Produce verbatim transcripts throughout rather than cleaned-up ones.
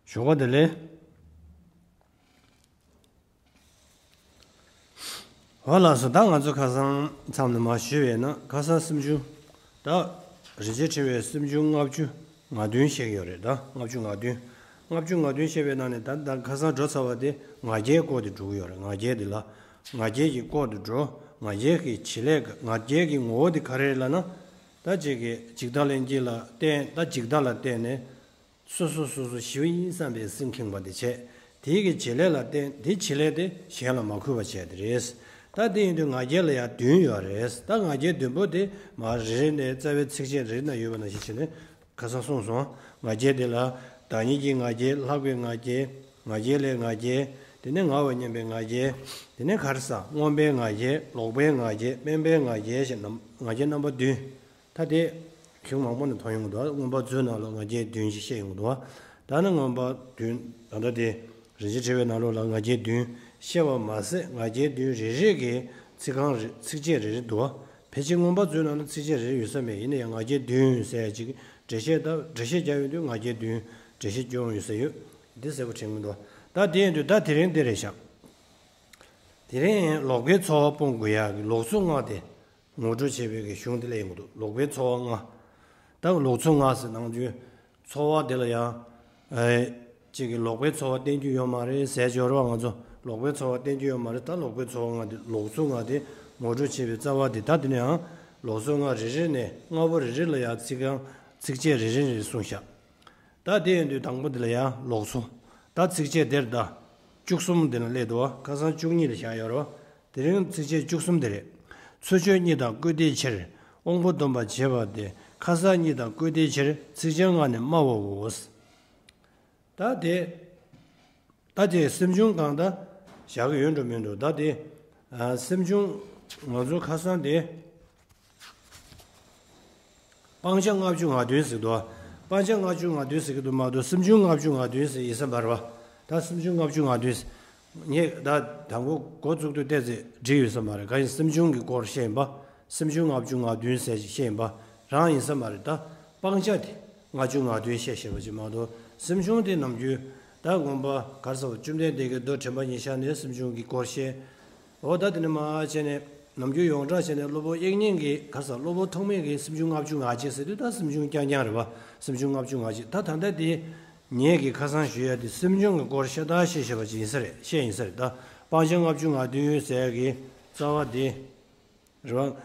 ཞོགས་པ་བདེ་ལེགས། འོ་ལགས་སོ། ད་ང་ཚོ་ཁ་སང་མཚམས་ནས་མར་ཞུས་པ་ཡིན་ན་ཁ་སང་སེམས་བྱུང་། ད་རིན་ཆེན་ཕྲེང་བའི་སེམས་བྱུང་ལྔ་བཅུ་ང་བདུན་བཤད་ཀྱི་ཡོད་རེད། ད་ལྔ་བཅུ་ང་བདུན། ལྔ་བཅུ་ང་བདུན་བཤད་པའི་ནང་ནས་ད་ད་ཁ་སང་འགྲོ་ཚར་བ་དེ་ང་རྒྱལ་སྐོར་དེ་འགྲོ་གི་ཡོད་རེད། ང་རྒྱལ་དེ་ལ་ང་རྒྱལ་གྱི་སྐོར་དུ་འགྲོ། ང་རྒྱལ་གྱི་བྱེད་ལས་ང་རྒྱལ་གྱི་ངོ་བོ་དེ་ག་རེ་རེད་ལབ་ན། ད་ཅིག་གི་འཇིག་ལྟ་ལྷན་སྐྱེས་ལ་བརྟེན། ད་འཇིག་ལྟ་ལ་བརྟེན་ནས། སོ་སོ་སོ་སོ་ཞི་བ་ཡིན་བསམ་པའི་སེམས་ཁེངས་པ་དེ་བྱས། དེའི་གི་བྱེད་ལས་ལ་བརྟེན། དེའི་བྱེད་ལས་དེ་གཞན་ལ་མ་གུས་པ་བྱས་དེ་རེད། ད་དེ་ཡིན་དུས་ང་རྒྱལ་ལ་ཡང་བདུན་ཡོད་རེད། ད་ང་རྒྱལ་བདུན་པོ་དེ་མར་རེ་རེ་ནས་རྩ་བའི་ཚིགས་བཅད་རེ་རེ་ན་ཡོད་པ་ནང་བཞིན་བྱས་ནས་ཁ་སང་གསུངས་སོང་། ང་རྒྱལ་དེ་ལ་བདག་ཉིད་ཀྱི་ང་རྒྱལ། ལྷག་པའི་ང་རྒྱལ། ང་རྒྱལ་ལས་ང་རྒྱལ། དེ་ནས་ངའོ་སྙམ་པའི་ང་རྒྱལ། དེ་ནས་ག་རེ་ཟ། མངོན་པའི་ང་རྒྱལ། ལོག་པའི་ང་རྒྱལ། དམན་པའི་ང་རྒྱལ་ཞེས་ནམ་ང་རྒྱལ་རྣམ་པ་བདུན། ད་དེ་གཞུང་མང་པོ་ནས་མཐོང་ཡོང་གི་འདུག། མངོན་པ་མཛོད་ནང་ལ་ང་རྒྱལ་བདུན་ཞེས་བཤད་ཡོང་གི་འདུག། ད་ནི་མངོན་པ་བདུན། ད་ལྟ་དེ་རིན་ཆེན་ཕྲེང་བའི་ནང་ལོགས་ལ་ང་རྒྱལ་བདུན་བཤད་པ་མ་ཟད་ང་རྒྱལ་བདུན་རེ་རེ་གི་ཚིག་རྐང་རེ་ཚིགས་བཅད་རེ་རེ་འདུག། ཕལ་ཆེར་མངོན་པ་མཛོད་ནང་ལ་ཚིགས་བཅད་རེ་རེ་ཡོད་ས་མེད། ཡིན་ན་ཡང་ང་རྒྱལ་བདུན་ཟེར་ཡ་ཅིག་འགྲེལ་བཤད་ད་འགྲེལ་བཤད་རྒྱག་ཡོང་དུས་ང་རྒྱལ་བདུན་འགྲེལ་བཤད་སྐྱོན་ཡོད་ས་ཡོད། འདི་གསལ་པོ་དྲན་གྱི་འདུག། ད་དེ་ཡིན་དུས་ད་དེ་རིང་འདི་རེད་ཤག། དེ་རིང་ལོག་པའི་ཚོར་བ་སྤོང་དགོས་ཡག་གི་ལོག་ཚོར་ལྔ་དེ་ངོ་སྤྲོད་བྱེད་པའི་གི་གཞུང་དེ་ལ་ཡིན་གྱི་འདུག། ལོག་པའི་ཚོར་བ་ལྔ། ད་ལོག་ཚོར་ལྔ་ཟེར་ནང་བཞིན་ཚོར་བ་དེ་ལ་ཡང་ཨེ་ཅིག་གི་ལོག་པའི་ཚོར་བ་བསྟན་རྒྱུ་ཡོད་མ་རེད་ཟེར་གྱི་ཡོད་རེད་བ། ང་ཚོ་ལོག་པའི་ཚོར་བ་བསྟན་རྒྱུ་ཡོད་མ་རེད། ད་ལོག་པའི་ཚོར་བ་ལྔ་དེ་ལོག་ཚོར་ལྔ་དེ་ངོ་སྤྲོད་བྱེད་པའི་རྩ་བ་དེ། ད་དེ་ནས་ཡང་ལོག་ཚོར་ལྔ་རེ་རེ་ནས་ལྔ་པོ་རེ་རེ་ལ་ཡང་ཚིག་རྐང་ཚིགས་བཅད་རེ་རེ་རེ་གསུངས་ཤག། ད་དེ་ཡིན་དུས་དང་པོ་འདི་ལ་ཡང་ལོག་ཚོར། ད་ཚིགས་བཅད་དེར་ད་བཅུ་གསུམ་འདི་ལ་སླེབས་འདུག་བ། ཁ་སང་བཅུ་གཉིས་ལ་བཞག་ཡོད་རེད་བ། དེ་རིང་ཚིགས་བཅད་བཅུ་གསུམ་དེ་རེད། ཚུར་ཆོད་གཉིད་དང་བསྐུལ་ཏེའི་ཕྱིར། དབང་པོ་སྡོམ་པར་བྱེད་པ་སྟེ། ཁ་སང་གཉིད་དང་བསྐུལ་ཏེའི་ཕྱིར། ཚིག་ཅན་ལྔ་ནི་སྨྲ་བའོ། ད་དེ། ད་དེ་སེམས་བྱུང་གང་ད་བཞག་གི་ཡོད་འགྲོ་མི་འགྲོ། ད་དེ་ཨ་སེམས་བྱུང་ང་ཚོ་ཁ་སང་དེ། སྤང་བྱ་ལྔ་བཅུ་ང་བདུན་ཟེར་འདུག། སྤང་བྱ་ལྔ་བཅུ་ང་བདུན་ཟེར་གྱི་འདུག་མ་གཏོགས་སེམས་བྱུང་ལྔ་བཅུ་ང་བདུན་ཟེར་ཡིན་ས་མ་རེད་བ། ད་སེམས་བྱུང་ལྔ་བཅུ་ང་བདུན་ཟེར། ངས་ད་དང་པོ་འགོ་བཙུགས་དུས་བལྟས་ཚེ་འགྲིག་ཡོད་ས་མ་རེད། གང་ཡིན་སེམས་བྱུང་གི་སྐོར་བཤད་ཡིན་པ། སེམས་བྱུང་ལྔ་བཅུ་ང་བདུན་ཟེར་ཞིག་བཤད་ཡིན་པ་རང་ཡིན་ས་མ་རེད། ད་སྤང་བྱ་དེ་ལྔ་བཅུ་ང་བདུན་བཤད་བཤད་པ་ཅིག་མ་གཏོགས་སེམས་བྱུང་དེ་ནམ་རྒྱུན་ད་མངོན་པ་ག་རེ་ཟེར་བ་བཅོམ་ལྡན་འདས་ཀྱི་མདོ་དྲན་པ་ཉེར་བཞག་ནས་སེམས་བྱུང་གི་སྐོར་བཤད། འོ་ད་དེ་ནས་མར་བྱས་ནས་ནམ་རྒྱུན་ཡོངས་གྲགས་བྱས་ནས་སློབ་དཔོན་དབྱིག་གཉེན་གྱིས་ག་རེ་ཟེར། སློབ་དཔོན་ཐོགས་མེད་ཀྱིས་སེམས་བྱུང་ལྔ་བཅུ་ང་གཅིག་ཟེར་དུས་ད་སེམས་བྱུང་རྐྱང་རྐྱང་རེད་བ། སེམས་བྱུང་ལྔ་བཅུ་ང་གཅིག། ད་ད་ལྟ་དེ་ངེད་ཀྱིས་ཁ་སང་ཞུ་ཡ་དེ་སེམས་བྱུང་གི་སྐོར་ཤ་སྟག་བཤད་བཤད་པ་ཅིག་ཡིན་ས་རེད། བཤད་ཡིན་ས་རེད། ད་སྤང་བྱ་ལྔ་བཅུ་ང་བདུན་ཟེར་ཡ་གི་རྩ་བ་དེ་རེད་བ།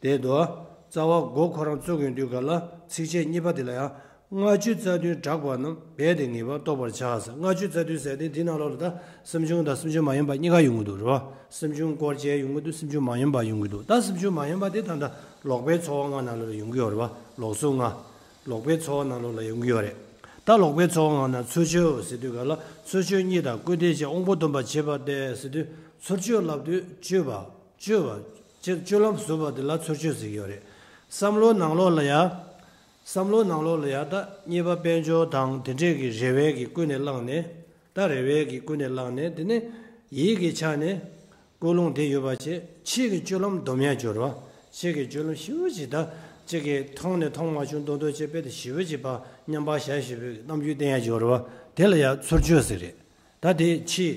དེ་དུ་རྩ་བ་མགོ་ཁོ་རང་བཙུགས་ཡོང་དུས་ག་ལ་ཚིགས་བཅད་གཉིས་པ་དེ་ལ་ཡང་ལྔ་བཅུ་རྩ་བདུན་བསྒྲགས་པ་རྣམས་རྦད་དེ་ངེས་པར་རྟོགས་པར་བྱ་ཟེར། ལྔ་བཅུ་རྩ་བདུན་ཟེར་དེ་འདི་ནང་ལོགས་ལ་ད་སེམས་བྱུང་དང་སེམས་བྱུང་མ་ཡིན་པ་གཉིས་ཀ་ཡོང་གི་འདུག་རེད་བ། སེམས་བྱུང་སྐོར་བཅས་ཡོང་གི་འདུག། སེམས་བྱུང་མ་ཡིན་པ་ཡོང་གི་འདུག། ད་སེམས་བྱུང་མ་ཡིན་པ་དེ་ད་ལྟ་ལོག་པའི་ཚོར་བ་ལྔ་ནང་ལོགས་ལ་ཡོང་གི་ཡོད་རེད་བ། ལོག་ཚོར་ལྔ། ལོག་པའི་ཚོར་བ་ནང་ལོགས་ལ་ཡོང་གི་ཡོད་རེད། ད་ལོག་པའི་ཚོར་བ་ལྔ་ནང་ཚུར་ཆོད་ཟེར་དུས་ག་ལ་ཚུར་ཆོད་གཉིད་དང་བསྐུལ་ཏེའི་ཕྱིར། དབང་པོ་སྡོམ་པར་བྱེད་པ་སྟེ་ཟེར་དུས་ཚུར་ཆོད་ལབ་དུས་སྤྱོད་པ། སྤྱོད་པ། སྤྱོད་སྤྱོད་ལམ་བཟོ་བ་དེ་ལ་ཚུར་སྤྱོད་ཟེར་གྱི་ཡོད་རེད། བསམ་བློ་ནང་ལོགས་ལ་ཡ། བསམ་བློ་ནང་ལོགས་ལ་ཡ་ད་གཉིས་པ་དཔལ་འབྱོར་དང་དེ་འདྲས་ཀྱི་རེ་བའི་གི་ཀུན་ནས་བསླངས་ནས། ད་རེ་བའི་གི་ཀུན་ནས་བསླངས་ནས་དེ་ནས་ཡིད་ཀྱི་ཆ་ནས་ཀུན་སློང་དེ་ཡོད་པ་བྱས། ཕྱིའི་གི་སྤྱོད་ལམ་སྡོམ་ཡ་སྦྱོར་བ། ཕྱིའི་གི་སྤྱོད་ལམ་ཞེ་པོ་ཅིག་ད་ཅིག་གི་མཐོང་ནས་མཐོང་མ་བྱུང་མདོག་མདོག་བྱས་པས་དེ་ཞེ་པོ་ཅིག་ཕར་མཉམ་པར་བཞག་ཞེས་པའི་རྣམ་འགྱུར་བསྟན་ཡ་སྦྱོར་བ་དེ་ལ་ཡ་ཚུར་སྤྱོད་ཟེར་རེད། ད་དེ་ཕྱི།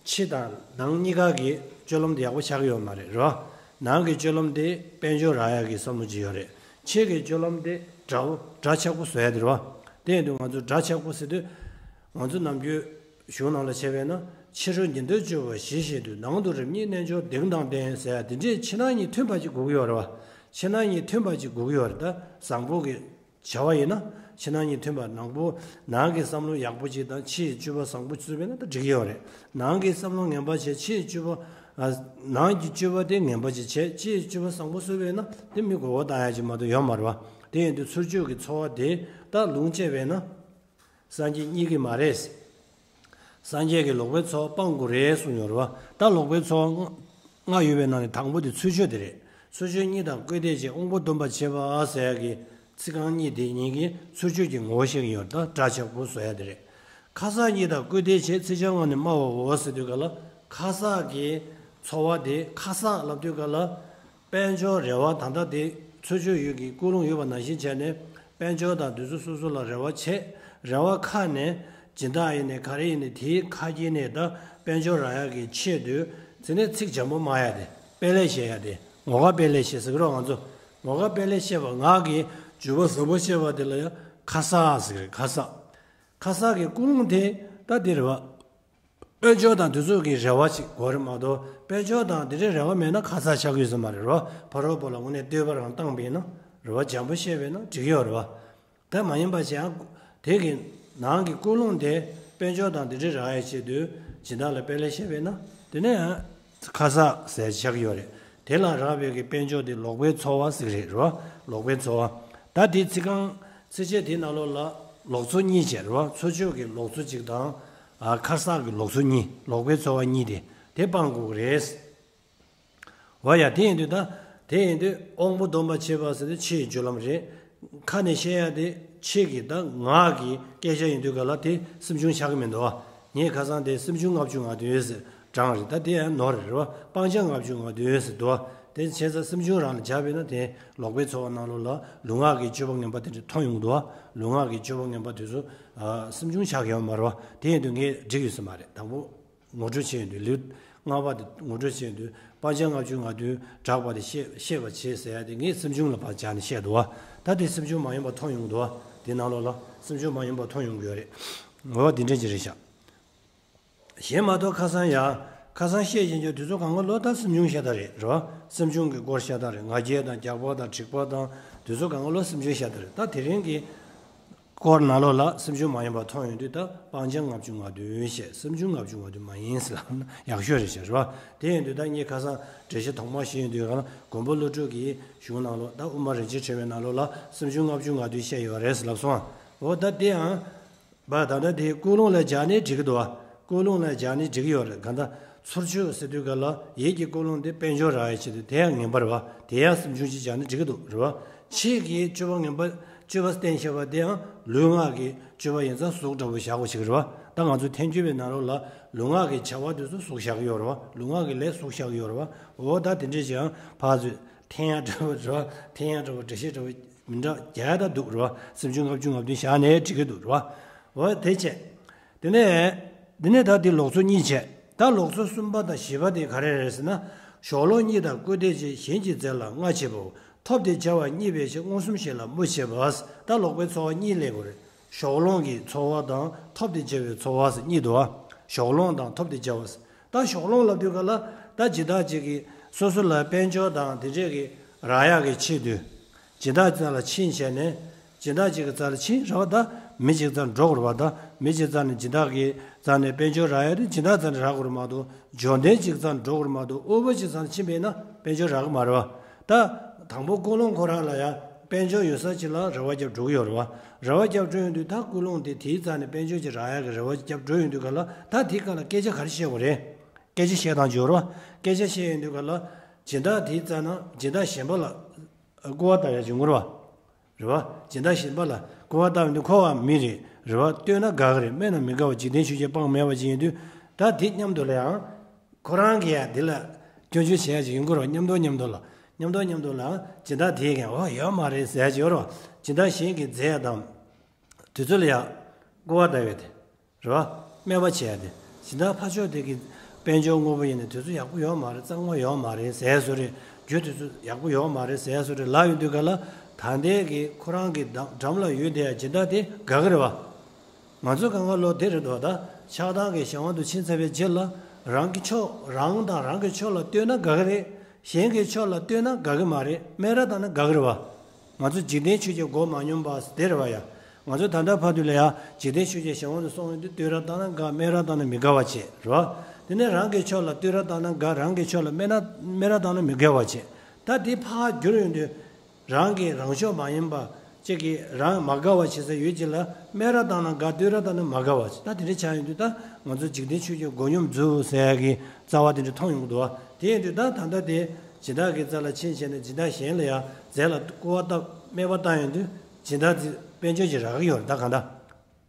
ཕྱི་དང་ནང་གཉིས་ཀ་གི་སྤྱོད་ལམ་དེ་ཡག་པོ་ཆགས་ཀྱི་ཡོད་མ་རེད་རོ། ནང་གི་སྤྱོད་ལམ་དེ་དཔལ་འབྱོར་རག་ཡག་གི་བསམ་བློ་ཅིག་ཡོད་རེད། ཕྱི་གི་སྤྱོད་ལམ་དེ་དགྲ་བོ་དགྲ་ཆགས་པོ་བཟོ་ཡ་དེ་རེད་བ། དེ་ཡིན་དུས་ང་ཚོ་དགྲ་ཆགས་པོ་ཟེར་དུས། ང་ཚོ་ནམ་རྒྱུན་གཞུང་ནང་ལ་བྱས་པས་ན་ཕྱི་རོལ་ཉིན་ལྟར་སྤྱོད་པ་ཞི་ཞིང་དུལ། ནང་དུ་རིམ་གཉིས་རྣལ་འབྱོར་གདེང་དང་ལྡན་ཟེར་ཡ་དེ་འདྲས་ཕྱི་ནང་གཉིས་མཐུན་པ་ཅིག་དགོས་ཀྱི་ཡོད་རེད་བ། ཕྱི་ནང་གཉིས་མཐུན་པ་ཅིག་དགོས་ཀྱི་ཡོད་རེད། ད་བཟང་པོ་གི་བྱ་བ་ཡིན་ན་ཕྱི་ནང་གཉིས་མཐུན་པ། ནང་པོ་ནང་གི་བསམ་བློ་ཡག་པོ་ཅིག་དང་ཕྱིའི་སྤྱོད་པ་བཟང་པོ་བཟོས་པས་ན་ད་འགྲིག་གི་ཡོད་རེད། ནང་གི་བསམ་བློ་ངན་པ་བྱས་ཕྱིའི་སྤྱོད་པ། ཨ། ནང་གི་སྤྱོད་པ་དེ་ངན་པ་ཅིག་བྱས་ཕྱིའི་སྤྱོད་པ་བཟང་པོ་བཟོས་པས་ན་དེ་མི་མགོ་སྐོར་བཏང་ཡ་ཅིག་མ་གཏོགས་ཡོད་མ་རེད་བ། དེ་ཡིན་དུས་ཚུར་སྤྱོད་ཀྱི་ཚོར་བ་དེ་ད་ལུང་བཅད་པས་ན། སངས་རྒྱས་རྙེད་ཀྱི་མ་རེད། སངས་རྒྱས་ཀྱིས་ལོག་པའི་ཚོར་བ་སྤང་དགོས་རེད་གསུངས་ཡོད་རེད་བ། ད་ལོག་པའི་ཚོར་བ་ལྔ་ཡོད་པའི་ནང་ནས་དང་པོ་དེ་ཚུར་སྤྱོད་དེ་རེད། ཚུར་སྤྱོད་གཉིད་དང་བསྐུལ་ཏེའི་ཕྱིར། དབང་པོ་སྡོམ་པར་བྱེད་པ་ཟེར་ཡག་གི་ཚིག་རྐང་གཉིས་དེ་གཉིས་ཀྱིས་ཚུར་སྤྱོད་ཀྱི་ངོ་བོ་བཤད་ཀྱི་ཡོད་རེད། ད་དགྲ་ཆགས་པོ་བཟོ་ཡ་དེ་རེད། ཁ་སང་གཉིད་དང་བསྐུལ་ཏེའི་ཕྱིར། ཚིག་ཅན་ལྔ་ནི་སྨྲ་བའོ་ཟེར་དུས་ག་ལ་ཁ་སང་གི་ཚོར་བ་དེ་ཁ་སང་ལབ་དུས་ག་ལ། དཔལ་འབྱོར་རེ་བ་ད་ལྟ་དེ་ཚུར་སྤྱོད་ཡུལ་གྱི་ཀུན་སློང་ཡོད་པ་ནང་བཞིན་བྱས་ནས་དཔལ་འབྱོར་དང་དུས་ཚོད་སོ་སོ་ལ་རེ་བ་བྱས། རེ་བ་ཁ་ནས་ སྦྱིན་བདག་ཡིན་ནའི་ག་རེ་ཡིན་ནའི་དེའི་ཁ་སྐྱེངས་ནས་ད་དཔལ་འབྱོར་རག་ཡག་གི་ཆེད་དུ་དེ་ནས་ཚིག་འཇམ་པོ་སྨྲ་ཡ་དེ་དཔེ་ལེགས་བཤད་ཡ་དེ་ངོ་དགའ་དཔེ་ལེགས་བཤད་ཟེར་གི་རོ། ང་ཚོ་ངོ་དགའ་དཔེ་ལེགས་བཤད་པ་ངག་གི་བརྗོད་པ་ཟབ་པོ་བཤད་པ་དེ་ལ་ཡང་ཁ་གསག་ཟེར་གི་རེད། ཁ་གསག་ཁ་གསག་གི་ཀུན་སློང་དེ་ད་དེ་རེད་བ། དཔལ་འབྱོར་དང་དེ་ཚོ་གི་རེ་བ་ཅིག་དགོས་རེད་མ་གཏོགས། དཔལ་འབྱོར་དང་དེ་འདྲའི་རེ་བ་མེད་ན་ཁ་གསག་ཆགས་ཀྱི་ཡོད་ས་མ་རེད་རོ། ཕ་རོལ་པོ་ལ་དངོས་གནས་བསྟོད་པ་རང་བཏང་པ་ཡིན་ན་རེ་བ་འཇམ་པོ་བཤད་པ་ཡིན་ན་འགྲིག་གི་ཡོད་རེད་བ། ད་མ་ཡིན་པ་ཅིག་ཡང་དེ་གི་ནང་གི་ཀུན་སློང་དེ་དཔལ་འབྱོར་དང་དེ་འདྲའི་རེ་བ་ཡི་ཆེད་དུ་སྦྱིན་བདག་ལ་དཔེ་ལེགས་བཤད་པ་ཡིན་ན་དེ་ནས་ཡང་ཁ་གསག་ཟེར་ཆགས་ཀྱི་ཡོད་རེད། དེ་ལ་རག་པའི་གི་དཔལ་འབྱོར་དེ་ལོག་པའི་འཚོ་བ་ཟེར་གི་རེད་རོ། ལོག་པའི་འཚོ་བ། ད་དེ་ཚིག་རྐང་ཚིགས་བཅད་དེའི་ནང་ལོགས་ལ་ལོག་འཚོ་གཉིས་བྱས་རེད་བ། འཚོ་བཅུད་ཀྱི་ལོག་འཚོ་གཅིག་དང་། ཨ། ཁ་གསག་གི་ལོག་འཚོ་གཉིས། ལོག་པའི་འཚོ་བ་གཉིས་དེ་དེ་སྤང་དགོས་ཀྱི་རེད། འོ་ཡ། དེ་ཡིན་དུས་ད་དེ་ཡིན་དུས་དབང་པོ་སྡོམ་པ་བྱེད་པ་ཟེར་དུས་ཕྱི་ཡི་རྒྱུ་ལམ་རེད། ཁ་ནས་བཤད་ཡ་དེ་ཕྱི་གི་ད་ངག་གི་སྐད་ཆ་ཡིན་དུས་ག་ལ་དེ་སེམས་བྱུང་ཆགས་ཀྱི་མི་འདུག་བ། ངས་ཁ་སང་དེ་སེམས་བྱུང་ལྔ་བཅུ་ང་བདུན་ཟེར་གྲངས་རེད། ད་དེ་ཡང་ནོར་རེད་བ། སྤང་བྱ་ལྔ་བཅུ་ང་བདུན་ཟེར་འདུག་བ། དེ་བྱས་ཙང་སེམས་བྱུང་རང་ལ་སྦྱར་བས་ན་དེ་ལོག་པའི་འཚོ་བ་ནང་ལོགས་ལ་ལུས་ངག་གི་སྤྱོད་པ་ངན་པ་དེ་འདྲ་མཐོང་ཡོང་གི་འདུག་བ། ལུས་ངག་གི་སྤྱོད་པ་ངན་པ་དེ་ཚོ་ཨ་སེམས་བྱུང་ཆགས་ཡོད་མ་རེད་བ། དེ་ཡིན་དུས་ངས་འགྲིག་ཡོད་ས་མ་རེད། དང་པོ་ངོ་སྤྲོད་བྱས་ཡོང་དུས། ལེའུ་ལྔ་པ་དེ་ངོ་སྤྲོད་བྱས་ཡོང་དུས་སྤང་བྱ་ལྔ་བཅུ་ང་བདུན་དྲག་པ་དེ་ཤེས་ཤེས་པར་བྱེད་ཟེར་ཡ་དེ་ངས་སེམས་བྱུང་ལ་ཕར་སྦྱར་ནས་བཤད་འདུག་བ། ད་དེ་སེམས་བྱུང་མ་ཡིན་པ་མཐོང་ཡོང་གི་འདུག་བ། དེ་ནང་ལོགས་ལ་སེམས་བྱུང་མ་ཡིན་པ་མཐོང་ཡོང་གི་ཡོད་རེད། འོ་དེ་འདྲ་ཅིག་རེད་ཤག་གཞན་མ་གཏོགས་ཁ་སང་ཡ། ཁ་སང་བཤད་བཞིན་གྱི་དུས་ཚོད་གང་ག་ལོ་ད་སེམས་བྱུང་བཤད་ད་རེད་རོ། སེམས་བྱུང་གི་སྐོར་བཤད་ད་རེད། ང་རྒྱལ་དང་རྒྱགས་པ་དང་དྲེགས་པ་དང་དུས་ཚོད་གང་ག་ལོ་སེམས་བྱུང་བཤད་ད་རེད། ད་དེ་རིང་གི་སྐོར་ནང་ལོགས་ལ་སེམས་བྱུང་མ་ཡིན་པ་མཐོང་ཡོང་དུས་ད་སྤང་བྱ་ལྔ་བཅུ་ང་བདུན་བཤད། སེམས་བྱུང་ལྔ་བཅུ་ང་བདུན་མ་ཡིན་ཟེར་ལབ་ན་ཡག་ཤོས་རེད་ཤག་རོ། དེ་ཡིན་དུས་ད་ངས་ཁ་སང་འགྲེལ་བཤད་ཐོག་མར་བཤད་ཡོང་དུས་གང་ལ་མགོན་པོ་ཀླུ་སྒྲུབ་ཀྱི་གཞུང་ནང་ལོགས་ད་དབུ་མ་རིན་ཆེན་ཕྲེང་བའི་ནང་ལོགས་ལ་སེམས་བྱུང་ལྔ་བཅུ་ང་བདུན་བཤད་ཡོད་རེད་ཟེར་ལབ་སོང་། འོ་ད་དེའང་བ། ད་ལྟ་དེ་ཀུན་སློང་ལ་སྦྱར་ནས་འགྲིག་གི་འདུག་བ། ཀུན་སློང་ལ་སྦྱར་ནས་འགྲིག་གི་ཡོད་རེད། གང་ལྟར་ཚུར་ཆོད་ཟེར་དུས་ག་ལ་ཡིད་ཀྱི་ཀུན་སློང་དེ་དཔལ་འབྱོར་རག་ཡ་ཆེད་དུ་དེ་ཡང་ངན་པ་རེད་བ། དེ་ཡང་སེམས་བྱུང་ཅིག་སྦྱར་ནས་འགྲིག་གི་འདུག་རེད་བ། ཕྱིས་ཀྱི་སྤྱོད་པ་ངན་པ་སྤྱོད་པ་བསྟན་བཞག་པ་དེ་ཡང་ལུས་ངག་གི་སྤྱོད་པ་ཡིན་ཙང་གཟུགས་འདྲ་པོ་བཞག་དགོས་ཞིག་རེད་བ། ད་ང་ཚོ་ཐལ་འགྱུར་བའི་ནང་ལོགས་ལ་ལུས་ངག་གི་བྱ་བ་དེ་ཚོ་གཟུགས་བཞག་གི་ཡོད་རེད་བ། ལུས་ངག་གི་ལས་གཟུགས་བཞག་གི་ཡོད་རེད་བ། འོ་ད་དེ་འདྲས་ཅིག་ཡང་ཕར་ཚུར་འཐེན་ཡ་འདྲ་པོ་རེད་བ། འཐེན་ཡ་འདྲ་པོ་འགྲེལ་བཤད་འདྲ་པོ། མི་འདྲ་རྒྱག་ད་འདུག་རེད་བ། སེམས་བྱུང་ལྔ་བཅུ་ང་བདུན་བཞག་ནས་འགྲིག་གི་འདུག་རེད་བ། འོ་དེ་བྱས། དེ་ནས། དེ་ནས་ད་དེ་ལོག་འཚོ་གཉིས་བྱས། ད་ལོག་འཚོ་གསུམ་པ་དང་བཞི་པ་དེ་ག་རེ་རེད་ཟེར་ན། གཞོགས་ལོང་གཉིས་དང་སྐུར་འདེབས་བྱེད། གཞན་གྱི་རྫས་ལ་རྔ་བྱེད་པའོ། ཐོབ་སྟེ་བྱ་བ་གཉིས་པའི་ཕྱིར། མངོན་སུམ་བྱེད་ལ་སྨོས་བྱེད་པ། ད་ལོག་པའི་འཚོ་བ་གཉིས་སླེབས་དགོས་རེད། གཞོགས་ལོང་གི་འཚོ་བ་དང་ཐོབ་སྟེ་བྱ་བའི་འཚོ་བ་ཟེར་གཉིས་འདུག་ཨ། གཞོགས་ལོང་དང་ཐོབ་སྟེ་བྱ་བ་ཟེར། ད་གཞོགས་ལོང་ལབ་དུས་ག་ལ་ད་སྦྱིན་བདག་ཅིག་གིས་སོ་སོ་ལ་དཔལ་འབྱོར་དང་དེ་འདྲས་ཀྱི་རག་ཡག་གི་ཆེད་དུ། སྦྱིན་བདག་རྩ་ལ་ཕྱིན་བྱས་ནས། སྦྱིན་བདག་ཅིག་གི་རྩ་ལ་ཕྱིན་རེད་བ། ད་མི་ཅིག་རྩ་ལ་འགྲོ་དགོས་རེད་བ། ད་མི་ཅིག་རྩ་ནས་སྦྱིན་བདག་གི་རྩ་ནས་དཔལ་འབྱོར་རག་ཡག་དེ་སྦྱིན་བདག་རྩ་ནས་རག་དགོས་རེད་མ་གཏོགས། འབྱོར་ལྡན་ཅིག་རྩ་ནས་འགྲོ་དགོས་རེད་མ་གཏོགས། དབུལ་པོ་ཅིག་རྩ་ནས་ཕྱིན་པས་ན་དཔལ་འབྱོར་རག་གི་མ་རེད་བ། ད་དང་པོ་ཀུན་སློང་ཁོ་རང་ལ་ཡང་དཔལ་འབྱོར་ཡོད་ས་ཅིག་ལ་རེ་བ་བརྒྱབ་འགྲོ་གི་ཡོད་རེད་བ། རེ་བ་བརྒྱབ་འགྲོ་ཡོང་དུས་ད་ཀུན་སློང་དེ་དེའི་རྩ་ནས་དཔལ་འབྱོར་ཅིག་རག་ཡག་གི་རེ་བ་བརྒྱབ་འགྲོ་ཡོང་དུས་ག་ལ་ད་དེའི་སྐབས་ལ་སྐད་ཆ་ག་རེ་བཤད་དགོས་རེད། སྐད་ཆ་བཤད་སྟངས་ཅིག་ཡོད་རེད་བ། སྐད་ཆ་བཤད་ཡོང་དུས་ག་ལ་སྦྱིན་བདག་དེའི་རྩ་ན་སྦྱིན་བདག་གཞན་པ་ལ་སྐུར་བ་བཏབ་ཡག་ཅིག་ཡོང་གི་རེད་བ། རེད་བ། སྦྱིན་བདག་གཞན་པ་ལ་སྐུར་བ་བཏབ་ཡོང་དུས་ཁོ་བ་མི་རེད་རེད་བ། བསྟོད་ན་དགའ་གི་རེད། སྨད་ན་མི་དགའ་བ། འཇིག་རྟེན་ཆོས་བརྒྱད་སྤང་མེད་པ་ཅིག་ཡིན་དུས། ད་དེ་མཉམ་དུ་ལ་ཡང་། ཁོ་རང་གིས་ཡང་དེ་ལ་སྐྱོན་བརྗོད་བྱེད་ཡག་ཅིག་ཡོང་གི་རེད་བ། མཉམ་དུ་མཉམ་དུ་ལ། མཉམ་དུ་མཉམ་དུ་ལ་སྦྱིན་བདག་དེས་ཀྱང་འོ་ཡོད་མ་རེད་ཟེར་ཡག་ཅིག་ཡོད་རེད་བ། སྦྱིན་བདག་གཞན་གྱི་རྫས་དང་། དུས་ཚོད་ལ་ཡང་སྐུར་བ་བཏབ་ཡོད་དེ། རེད་བ། སྨད་པ་བྱས་ཏེ། སྦྱིན་བདག་ཕར་ཕྱོགས་དེ་གི་དཔལ་འབྱོར་དངོས་པོ་ཡིན་ན་དེ་ཚོ་ཡག་པོ་ཡོད་མ་རེད། རྩ་དངོས་ཡོད་མ་རེད་ཟེར་བཟོ་རེད། རྒྱུ་དེ་ཚོ་ཡག་པོ་ཡོད་མ་རེད་ཟེར་བཟོ་རེད་ལབ་ཡོང་དུས་ག་ལ། ད་ལྟའི་གི་ཁོ་རང་གི་འགྲམ་འགྲམ་ལ་ཡོད་དེ་ཡ་སྦྱིན་བདག་དེ་དགའ་གི་རེད་བ། ང་ཚོ་གང་ག་ལོ་དེ་རེད་དོ། ད་ཆགས་སྡང་གི་གཞན་དབང་དུ་ཕྱིན་ཚར་བའི་རྗེས་ལ། རང་གི་ཕྱོགས་རང་དང་རང་གི་ཕྱོགས་ལ་ལྟོས་ན་དགའ་གི་རེད། གཞན་གྱི་ཕྱོགས་ལ་ལྟོས་ན་དགའ་གི་མ་རེད། སྨད་ར་བཏང་ན་དགའ་གི་རེད་བ། ང་ཚོ་འཇིག་རྟེན་ཆོས་བརྒྱད་མགོ་མ་སྙོམས་པ་དེ་རེད་བ་ཡ། ང་ཚོ་ད་ལྟ་བར་དུ་ལ་ཡ་འཇིག་རྟེན་ཆོས་བརྒྱད་གཞན་དབང་དུ་སོང་ཡོང་དུས་ལྟོས་ར་བཏང་ན་དགའ། སྨད་ར་བཏང་ན་མི་དགའ་བ་བྱེད་རེད་བ། དེ་ནས་རང་གི་ཕྱོགས་ལ་ལྟོས་ར་བཏང་ན་དགའ། རང་གི་ཕྱོགས་ལ་སྨད་ན་སྨད་ར་བཏང་ན་མི་དགའ་བ་བྱེད། ད་དེ་ཕར་བསྒྱུར་ཡོང་དུས། རང་གི་རང་ཕྱོགས་མ་ཡིན་པ་གཅིག་གིས་རང་མ་དགའ་བ་བྱེད་ས་ཡོད་ཅིག་ལ་སྨད་ར་བཏང་ན་དགའ། ལྟོས་ར་བཏང་ན་མ་དགའ་བ་བྱེད། ད་དེ་འདྲ་ཆགས་ཡོང་དུས་ད་ང་ཚོ་འཇིག་རྟེན་ཆོས་བརྒྱད་མགོ་སྙོམས་འཛུགས་ཟེར་ཡག་གི་རྩ་བ་དེ་འདྲ་མཐོང་ཡོང་གི་འདུག་བ། དེ་ཡིན་དུས་ད་ད་ལྟ་དེ་སྦྱིན་བདག་གི་རྩ་ལ་ཕྱིན་བྱས་ནས་སྦྱིན་བདག་གཞན་ལ་ཡང་རྫས་ལ་སྐུར་བ་བཏབ་སྨད་པ་བཏང་ཡོང་དུས་སྦྱིན་བདག་དེ་དཔལ་འབྱོར་ཅིག་རག་གི་ཡོད་རེད། ད་གང་ལྟར།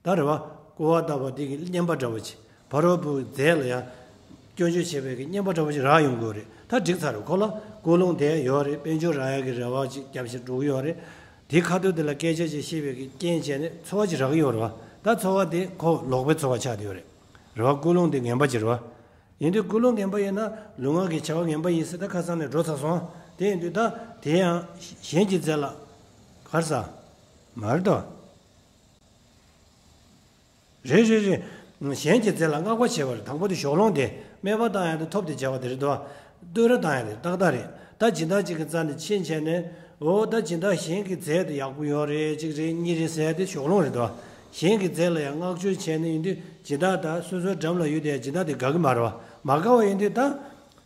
ད་རེད་བ། སྐུར་བ་བཏབ་པ་དེ་གི་རྔན་པ་འདྲ་བོ་ཅིག་ཕ་རོལ་པོའི་རྫས་ལ་ཡང་སྐྱོན་བརྗོད་བྱས་པའི་གི་རྔན་པ་འདྲ་བོ་ཅིག་རག་ཡོང་གི་ཡོད་རེད། ད་འགྲིག་ཚར་རེད། ཁོ་ལ་ཀུན་སློང་དེ་ཡོད་རེད། དཔལ་འབྱོར་རག་ཡག་གི་རེ་བ་ཅིག་བརྒྱབ་བྱས་འགྲོ་གི་ཡོད་རེད། དེ་ཁ་ཐུག་དེ་ལ་སྐད་ཆ་ཅིག་བཤད་པའི་གི་རྐྱེན་བྱས་ནས་འཚོ་བ་ཅིག་རག་གི་ཡོད་རེད་བ། ད་ཚོར་བ་དེ་ཁོ་ལོག་པའི་ཚོར་བ་ཆགས་བསྡད་ཡོད་རེད། རེད་བ། ཀུན་སློང་དེ་ངན་པ་ཅིག་རེད་བ། ཡིན་དུས་ཀུན་སློང་ངན་པ་ཡིན་ན་ལུས་ངག་གི་བྱ་བ་ངན་པ་ཡིན་ཟེར། ད་ཁ་སང་ནས་འགྲོ་ཚར་སོང་། དེ་ཡིན་དུས་ད་དེ་ཡང་གཞན་གྱི་རྫས་ལ་གར་ས་མ་རེད་དོ། རེད་རེད་རེད། གཞན་གྱི་རྫས་ལ་བསྔགས་པ་བྱེད་པ་རེད། དང་པོ་དེ་ཞོགས་ལོང་དེ་སྨད་པ་བཏང་ཡ་དེ་ཐོབ་དེ་བྱ་བ་དེ་རེད་དོ། བསྟོད་ར་བཏང་ཡ་དེ་ཏག་ཏག་རེད། ད་སྦྱིན་བདག་ཅིག་གི་རྩ་ནས་ཕྱིན་བྱས་ནས། འོ་ད་སྦྱིན་བདག་གཞན་གྱི་རྫས་དེ་ཡག་པོ་ཡོད་རེད། གཅིག་རེད། གཉིས་རེད་ཟེར་ཡ་དེ་ཞོགས་ལོང་རེད་དོ། གཞན་གྱི་རྫས་ལ་ཡང་བསྔགས་བརྗོད་བྱས་ནས་ཡིན་དུས་སྦྱིན་བདག་དང་སོ་སོའི་འགྲམ་ལ་ཡོད་དེ་སྦྱིན་བདག་དེ་དགའ་གི་མ་རེད་བ། མ་དགའ་བ་ཡིན་དུས་ད་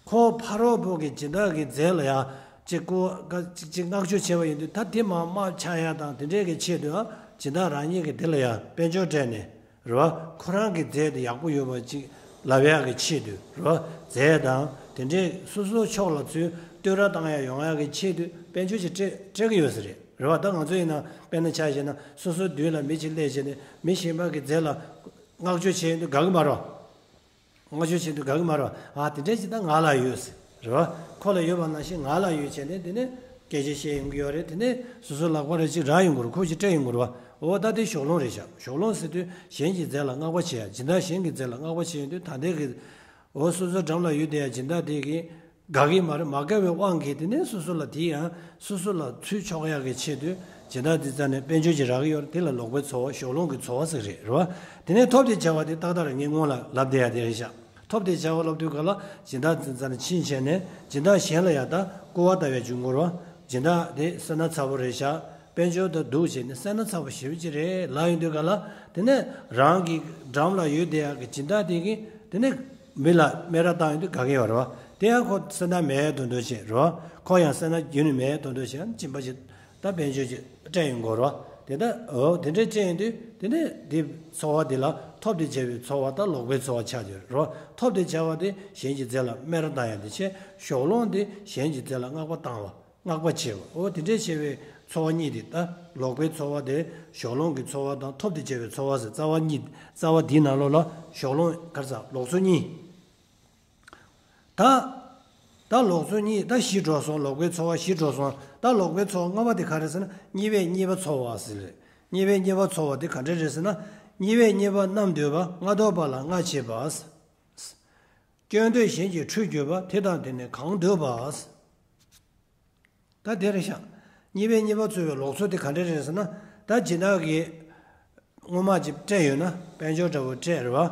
ཁོ་ཕ་རོལ་པོ་གི་སྦྱིན་བདག་གི་རྫས་ལ་ཡང་གཅིག་སྐུར་བ་གཅིག་གཅིག་བསྔགས་བརྗོད་བྱས་པ་ཡིན་དུས་ད་དེ་མར་དམའ་ཆག་ཡ་དང་དེ་འདྲས་ཀྱི་ཆེད་དུ་ཡང་སྦྱིན་བདག་རང་ཉིད་ཀྱིས་དེ་ལ་ཡང་དཔལ་འབྱོར་སྤྲད་ནས། རེད་བ། ཁོ་རང་གི་རྫས་དེ་ཡག་པོ་ཡོད་པ་ཅིག་ལབ་ཡག་གི་ཆེད་དུ། རེད་བ། རྫས་དང་དེ་འདྲའི་སོ་སོའི་ཕྱོགས་ལ་ཚུར་བསྟོད་ར་བཏང་ཡ་ཡོང་ཡག་གི་ཆེད་དུ་དཔལ་འབྱོར་ཅིག་སྤྲད་སྤྲད་ཀྱི་ཡོད་ས་རེད། རེད་བ། ད་ང་ཚོ་ཡིན་ན་དཔེར་ན་ཆ་བཞག་ན་སོ་སོའི་མདུན་ལ་མི་ཅིག་སླེབས་བྱས་ནས་མི་གཞན་པ་གི་རྫས་ལ་བསྔགས་བརྗོད་བྱས་ཡོང་དུས་དགའ་གི་མ་རེད་བ། བསྔགས་བརྗོད་བྱེད་དུས་དགའ་གི་མ་རེད་བ། ཨ་དེ་འདྲ་ཞིག་ད་ང་ལ་ཡོད་ཟེར། རེད་བ། ཁོ་ལ་ཡོད་པ་ནང་བཞིན་ང་ལ་ཡོད་བྱས་ནས་དེ་ནས་སྐད་ཆ་བཤད་ཡོང་གི་ཡོད་རེད། དེ་ནས་སོ་སོ་ལག་པ་རེ་ཅིག་རག་ཡོང་གི་རེད། ཁོ་ཅིག་སྤྲད་ཡོང་གི་རེད་བ། འོ་ད་དེ་ཞོགས་ལོང་རེད་ཤག། ཞོགས་ལོང་ཟེར་དུས་གཞན་གྱི་རྫས་ལ་བསྔགས་པ་བྱེད་ཡ། སྦྱིན་བདག་གཞན་གྱི་རྫས་ལ་བསྔགས་པ་བྱེད་ཡོང་དུས་ད་ལྟའི་གི་འོ་སོ་སོ་འགྲམ་ལ་ཡོད་དེ་ཡ་སྦྱིན་བདག་དེ་གི་དགའ་གི་མ་རེད། མ་དགའ་བའི་དབང་གིས་དེ་ནས་སོ་སོ་ལ་དེ་ཡང་སོ་སོ་ལ་ཚུར་ཕྱོགས་ཡག་གི་ཆེད་དུ་སྦྱིན་བདག་དེ་རྩ་ནས་དཔལ་འབྱོར་ཅིག་རག་གི་ཡོད་རེད། དེ་ལ་ལོག་པའི་ཚོར་བ། ཞོགས་ལོང་གི་ཚོར་བ་ཟེར་གི་རེད། རེད་བ། དེ་ནས་ཐོབ་དེ་བྱ་བ་དེ་ཏག་ཏག་རེད། ངས་སྔོན་ལ་ལབ་བསྡད་ཡ་དེ་རེད་ཤག། ཐོབ་དེ་བྱ་བ་ལབ་དུས་ག་ལ་སྦྱིན་བདག་དེ་རྩ་ནས་ཕྱིན་བྱས་ནས་སྦྱིན་བདག་གཞན་ལ་ཡ་ད་སྐུར་བ་ལྟ་བུའི་འཇུག་དགོས་རེད་བ། སྦྱིན་བདག་དེ་སེར་སྣ་ཚ་པོ་རེད་ཤག། དཔལ་འབྱོར་དང་འདུག་བྱས་ནས་སེར་སྣ་ཚ་པོ་ཞེ་པོ་ཅིག་རེད་ལབ་ཡོང་དུས་ག་ལ། དེ་ནས་རང་གི་འགྲམ་ལ་ཡོད་བསྡད་ཡག་གི་སྦྱིན་བདག་དེ་གིས་དེ་ནས་མི་ལ་སྨད་ར་བཏང་ཡོང་དུས་དགའ་གི་ཡོད་རེད་བ། དེ་ཡང་ཁོ་སེར་སྣ་མེད་དོ་འདོད་བྱེད་རེད་བ། ཁོ་ཡང་སེར་སྣ་རྒྱུན་ནས་མེད་དོ་འདོད་བྱེད། སྦྱིན་པ་ཅིག་ད་དཔལ་འབྱོར་ཅིག་སྤྲད་ཡོང་དགོས་རེད་བ། དེ་ད་འོ་དེ་འདྲས་སྤྲད་ཡོང་དུས་དེ་ནས་དེ་ཚོར་བ་དེ་ལ་ཐོབ་དེ་བྱ་བའི་ཚོར་བ་དང་ལོག་པའི་ཚོར་བ་ཆགས་ཡོད་རེད་བ། ཐོབ་དེ་བྱ་བ་དེ་གཞན་གྱི་རྫས་ལ་སྨད་ར་བཏང་ཡ་དེ་བྱས། ཞོགས་ལོང་དེ་གཞན་གྱི་རྫས་ལ་བསྔགས་པ་བཏང་བ། བསྔགས་པ་བྱེད་པ། འོ་དེ་འདྲས་བྱས་པའི་ཚོར་བ་གཉིས་དེ། ད་ལོག་པའི་ཚོར་བ་དེ་ཞོགས་ལོང་གི་ཚོར་བ་དང་ཐོབ་དེ་བྱ་བའི་ཚོར་བ་ཟེར། རྩ་བ་གཉིས། རྩ་བ་འདིའི་ནང་ལོགས་ལ་ཞོགས་ལོང་ག་རེ་ཟ། ལོག་ཚོར་གཉིས། ད་ད་ལོག་ཚོར་གཉིས། ད་བཞི་འགྲོ་སོང་། ལོག་པའི་ཚོར་བ་བཞི་འགྲོ་སོང་། ད་ལོག་པའི་ཚོར་བ་ལྔ་པ་དེ་ག་རེ་ཟེར་ན་གཉིས་པས་གཉིས་པ་ཚོར་བ་ཟེར་རེད། གཉིས་པས་གཉིས་པ་ཚོར་བ་དེ་ག་འདྲ་རེད་ཟེར་ན། གཉིས་པས་གཉིས་པ་རྣམ་འདོད་པ། ལྔ་ལྡོག་པ་ལ་ལྔ་བྱེད་པ། སྐྱོན་འདོད་གཞན་གྱི་འཁྲུལ་གྱུར་པ། དེ་དང་དེ་ནི་གང་འདོད་པ། ད་དེ་རེད་ཤག། གཉིས་པས་གཉིས་པ་ཚོར་བའི་ལོག་ཚོར་དེ་ག་འདྲ་རེད་ཟེར་ན། ད་སྦྱིན་བདག་གིས་སྔོན་མ་ཅིག་སྤྲད་ཡོད་ན། དཔལ་འབྱོར་འདྲ་བོ་སྤྲད་རེད་བ།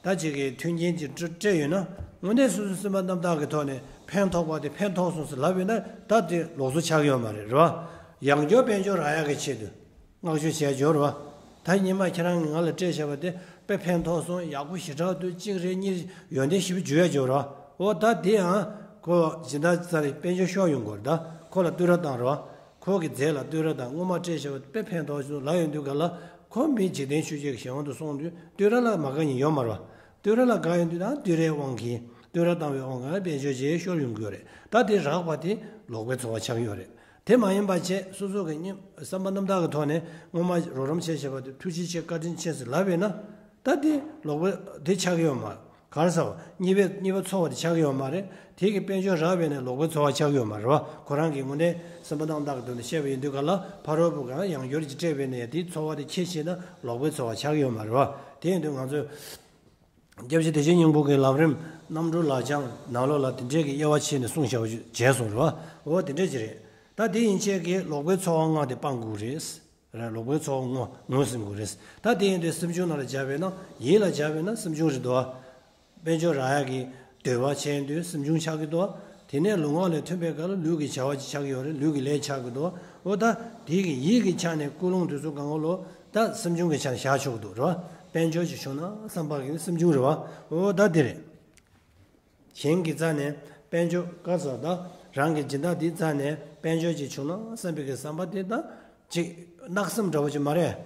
ད་ཅིག་གི་མཐུན་རྐྱེན་ཅིག་སྤྲད་ཡོད་ན། དངོས་གནས་སོ་སོའི་སེམས་པ་རྣམ་དག་གི་ཐོག་ནས་ཕན་ཐོགས་པ་དེ་ཕན་ཐོགས་སོང་ཟེར་ལབ་ཡོད་ན། ད་དེ་ལོག་ཚོར་ཆགས་ཀྱི་ཡོད་མ་རེད། རེད་བ། ཡང་བསྐྱར་དཔལ་འབྱོར་རག་ཡག་གི་ཆེད་དུ། བསྔགས་བརྗོད་བྱས་འབྱོར་བ། ད་སྔོན་མ་ཁྱེད་རང་གིས་ང་ལ་སྤྲད་བཞག་པ་དེ་དཔེ་ཕན་ཐོགས་སོང་། ཡག་པོ་ཞེ་དྲག་འདུག། གཅིག་རེད། གཉིས་རེད། ཡོན་ཏན་ཞེ་པོ་འཇུ་ཡ་འབྱོར་བ། འོ་ད་དེ་ཡང་ཁོ་སྦྱིན་བདག་རྩ་ནས་དཔལ་འབྱོར་ཤོར་ཡོང་གི་རེད། ད་ཁོ་ལ་བསྟོད་ར་བཏང་རེད་བ། ཁོ་གི་རྫས་ལ་བསྟོད་ར་བཏང་། སྔོན་མ་སྤྲད་བཞག་པ་དཔེ་ཕན་ཐོགས་སོང་ལབ་ཡོང་དུས་ག་ལ། ཁོ་མི་འཇིག་རྟེན་ཆོས་བརྒྱད་ཀྱི་གཞན་དབང་དུ་སོང་དུས་བསྟོད་ར་ལ་མ་དགའ་མཁན་ཡོད་མ་རེད་བ། བསྟོད་ར་ལ་དགའ་ཡོང་དུས་ད་བསྟོད་རའི་དབང་གིས། བསྟོད་ར་བཏང་བའི་དབང་གིས་དཔལ་འབྱོར་ཅིག་ཤོར་ཡོང་གི་ཡོད་རེད། ད་དེ་རག་པ་དེ་ལོག་པའི་ཚོར་བ་ཆགས་ཀྱི་ཡོད་རེད། དེ་མ་ཡིན་པ་བྱས། སོ་སོ་གི་སྙིང་བསམ་པ་རྣམ་དག་གི་ཐོག་ནས་སྔོན་མ་རོགས་རམ་བྱས་བྱས་པ་དེ་ཐུགས་རྗེ་ཆེ། བཀའ་དྲིན་ཆེ་ཟེར་ལབ་པས་ན། ད་དེ་ལོག་པའི་དེ་ཆགས་ཀྱི་ཡོད་མ་རེད། ག་རེ་ཟེར་བ། གཉིས་པའི་གཉིས་པ་ཚོར་བ་དེ་ཆགས་ཀྱི་ཡོད་མ་རེད། དེ་གི་དཔལ་འབྱོར་རག་པས་ན་ལོག་པའི་ཚོར་བ་ཆགས་ཀྱི་ཡོད་མ་རེད་བ། ཁོ་རང་གི་དངོས་གནས་བསམ་པ་རྣམ་དག་གི་ཐོག་ནས་བཤད་པ་ཡིན་དུས་ག་ལ། ཕ་རོལ་པོ་གང་ཡང་བསྐྱར་ཅིག་སྤྲད་པས་ན་ཡང་དེའི་ཚོར་བ་དེ་ཁྱད་ཆེ་ན་ལོག་པའི་ཚོར་བ་ཆགས་ཀྱི་ཡོད་མ་རེད་བ། དེ་ཡིན་དུས་ང་ཚོས། སྐྱབས་རྗེ་བདེ་ཆེན་སྙིང་པོ་གི་ལམ་རིམ་རྣམ་གྲོལ་ལག་བཅངས་ནང་ལོགས་ལ་དེ་འདྲས་ཀྱི་དབྱེ་བ་ཕྱེ་ནས་གསུངས་བཞག་པ་བྱས་སོང་རེད་བ། འོ་དེ་འདྲས་ཅིག་རེད། ད་དེ་ཡན་ཆད་ཀྱིས་ལོག་པའི་ཚོར་བ་ལྔ་དེ་སྤང་དགོས་རེད། རེད། ལོག་པའི་ཚོར་བ་ངོ་ངོས་ཟིན་དགོས་རེད། ད་དེ་ཡིན་དུས་སེམས་བྱུང་ནང་ལ་སྦྱར་བས་ན། ཡིད་ལ་སྦྱར་བས་ན་སེམས་བྱུང་རེད་དོ། དཔལ་འབྱོར་རག་ཡག་གི་འདོད་པ་ཆེ་ཡིན་དུས་སེམས་བྱུང་ཆགས་ཀྱི་འདུག། དེ་ནས་ལུས་ངག་ལ་མཐུན་པའི་སྐབས་ལ་ལུས་ཀྱི་བྱ་བ་ཅིག་ཆགས་ཀྱི་ཡོད་རེད། ལུས་ཀྱི་ལས་ཆགས་ཀྱི་འདུག། འོ་ད་དེ་གི་ཡིད་ཀྱི་ཆ་ནས་ཀུན་སློང་དེ་ཚོ་གང་ག་ལོ། ད་སེམས་བྱུང་གི་ཆ་ནས་བཞག་ཆོག་གི་འདུག་རེད་བ། དཔལ་འབྱོར་ཅིག་བྱུང་ན་བསམ་པ་གི་སེམས་བྱུང་རེད་བ། འོ་ད་དེ་རེད། གཞན་གྱི་རྩ་ནས་དཔལ་འབྱོར་ག་ས་ད་རང་གི་སྦྱིན་བདག་དེའི་རྩ་ནས་དཔལ་འབྱོར་ཅིག་བྱུང་ན་བསམ་པའི་གི་བསམ་པ་དེ་ད་ཅིག་གནག་སེམས་འདྲ་བོ་ཅིག་མ་རེད།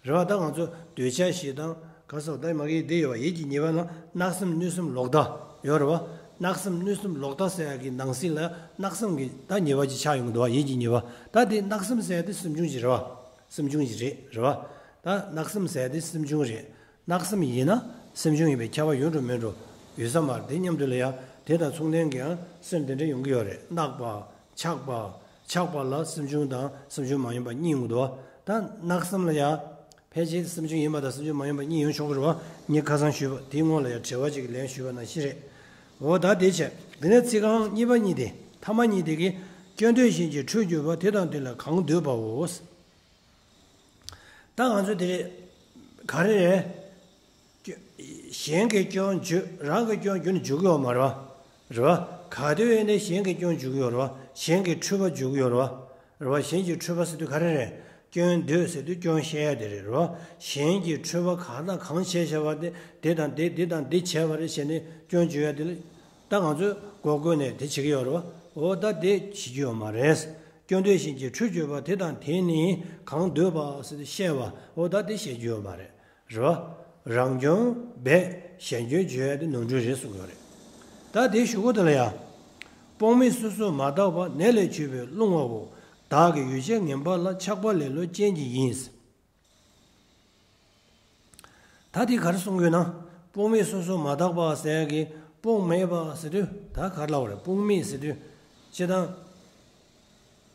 རེད་བ། ད་ང་ཚོ་འདོད་ཆགས་ཞེ་སྡང་ག་ས་ད་མ་གི་དེ་ཡོད་བ། ཡིད་ཀྱི་ཉེས་པ་ན་གནག་སེམས་གནོད་སེམས་ལོག་ལྟ་ཡོད་རེད་བ། གནག་སེམས་གནོད་སེམས་ལོག་ལྟ་ཟེར་ཡག་གི་ནང་གསེས་ལ་གནག་སེམས་ཀྱི་ད་ཉེས་པ་ཅིག་ཆགས་ཡོང་གི་འདུག་བ། ཡིད་ཀྱི་ཉེས་པ། ད་དེ་གནག་སེམས་ཟེར་ཡག་དེ་སེམས་བྱུང་ཅིག་རེད་བ། སེམས་བྱུང་ཅིག་རེད། རེད་བ། ད་གནག་སེམས་ཟེར་ཡག་དེ་སེམས་བྱུང་རེད། གནག་སེམས་ཡིན་ན་སེམས་བྱུང་ཡིན་པའི་ཁྱབ་པ་ཡོད་འགྲོ་མེད་འགྲོ་ཡོད་ས་མ་རེད། དེ་མཉམ་དུ་ལ་ཡང་དེ་དང་མཚུངས་ལྡན་གྱི་ཡང་སེམས་དེ་འདྲ་ཡོང་གི་ཡོད་རེད། གནག་པ། ཆགས་པ། ཆགས་པ་ལ་སེམས་བྱུང་དང་སེམས་བྱུང་མ་ཡིན་པ་གཉིས་ཡོང་གི་འདུག་བ། ད་གནག་སེམས་ལ་ཡང་ ཕལ་ཆེར་སེམས་བྱུང་ཡིན་པ་དང་སེམས་བྱུང་མ་ཡིན་པ་གཉིས་ཡོང་ཆོག་གི་རེད་བ། ངས་ཁ་སང་ཞུས་པ་དེའི་སྔོན་ལ་ཡང་དྲི་བ་ཅིག་ལན་ཞུས་པ་ནང་བཞིན་རེད། འོ་ད་དེ་བྱས། དེ་ནས་ཚིག་རྐང་གཉིས་པ་གཉིས་དེ། ཐ་མ་གཉིས་དེ་གིས་སྐྱོན་འདོད་གཞན་གྱི་འཁྲུལ་གྱུར་པ་དེ་དང་དེ་ལ་གང་འདོད་པའོ། ད་ང་ཚོ་དེ་རེད། ག་རེ་རེད། གཞན་གྱི་སྐྱོན་བརྗོད། རང་གི་སྐྱོན་རྒྱུན་ནས་འཇུག་གི་ཡོད་མ་རེད་བ། རེད་བ། ག་དུས་ཡིན་ནའི་གཞན་གྱི་སྐྱོན་འཇུག་གི་ཡོད་རེད་བ། གཞན་གྱི་འཁྲུལ་པ་འཇུག་གི་ཡོད་རེད་བ། རེད་བ། གཞན་གྱི་འཁྲུལ་པ་ཟེར་དུས་ག་རེ་རེད། སྐྱོན་འདོད་ཟེར་དུས་སྐྱོན་བཤད་ཡ་དེ་རེད། རེད་བ། གཞན་གྱི་འཁྲུལ་པ་གང་དང་གང་བྱས་བྱས་པ་དེ་དེ་དང་དེ་དེ་དང་འདི་བྱས་པ་རེད་ཟེར་ནས་སྐྱོན་བརྗོད་ཡ་དེ་ལ། ད་ང་ཚོས་མགོ་བསྐོར་ནས་དེ་བྱེད་ཀྱི་ཡོད་རེད་བ། འོ་ད་དེ་བྱེད་ཀྱི་ཡོད་མ་རེད། སྐྱོན་འདོད་གཞན་གྱི་འཁྲུལ་གྱུར་པ་དེ་དང་དེ་ནི་གང་འདོད་པ་ཟེར་ཏེ་བཤད་པ། འོ་ད་དེ་བཤད་རྒྱུ་ཡོད་མ་རེད། རེད་བ། རང་སྐྱོན་སྦས་གཞན་སྐྱོན་བརྗོད་ཡ་དེ་ནོར་འཁྲུལ་རེད་གསུངས་ཡོད་རེད། ད་དེའི་གཞུག་གུ་དེ་ལ་ཡང་། དཔག་མེད་སོ་སོར་མ་བརྟགས་པ། ནད་ལས་བྱུང་བའི་རླུང་བ་བོ། བདག་གི་ཡུལ་ཅན་ངན་པ་ལ། ཆགས་པ་ལེ་ལོ་ཅན་གྱི་ཡིན། ད་དེ་ག་རེ་གསུང་གི་ཡོད་ན། དཔག་མེད་སོ་སོར་མ་བརྟགས་པ་ཟེར་ཡ་གི་དཔག་མེད་པ་ཟེར་དུས་ད་ག་རེ་ལབ་པ་རེད། དཔག་མེད་ཟེར་དུས་སྤྱིར་བཏང་།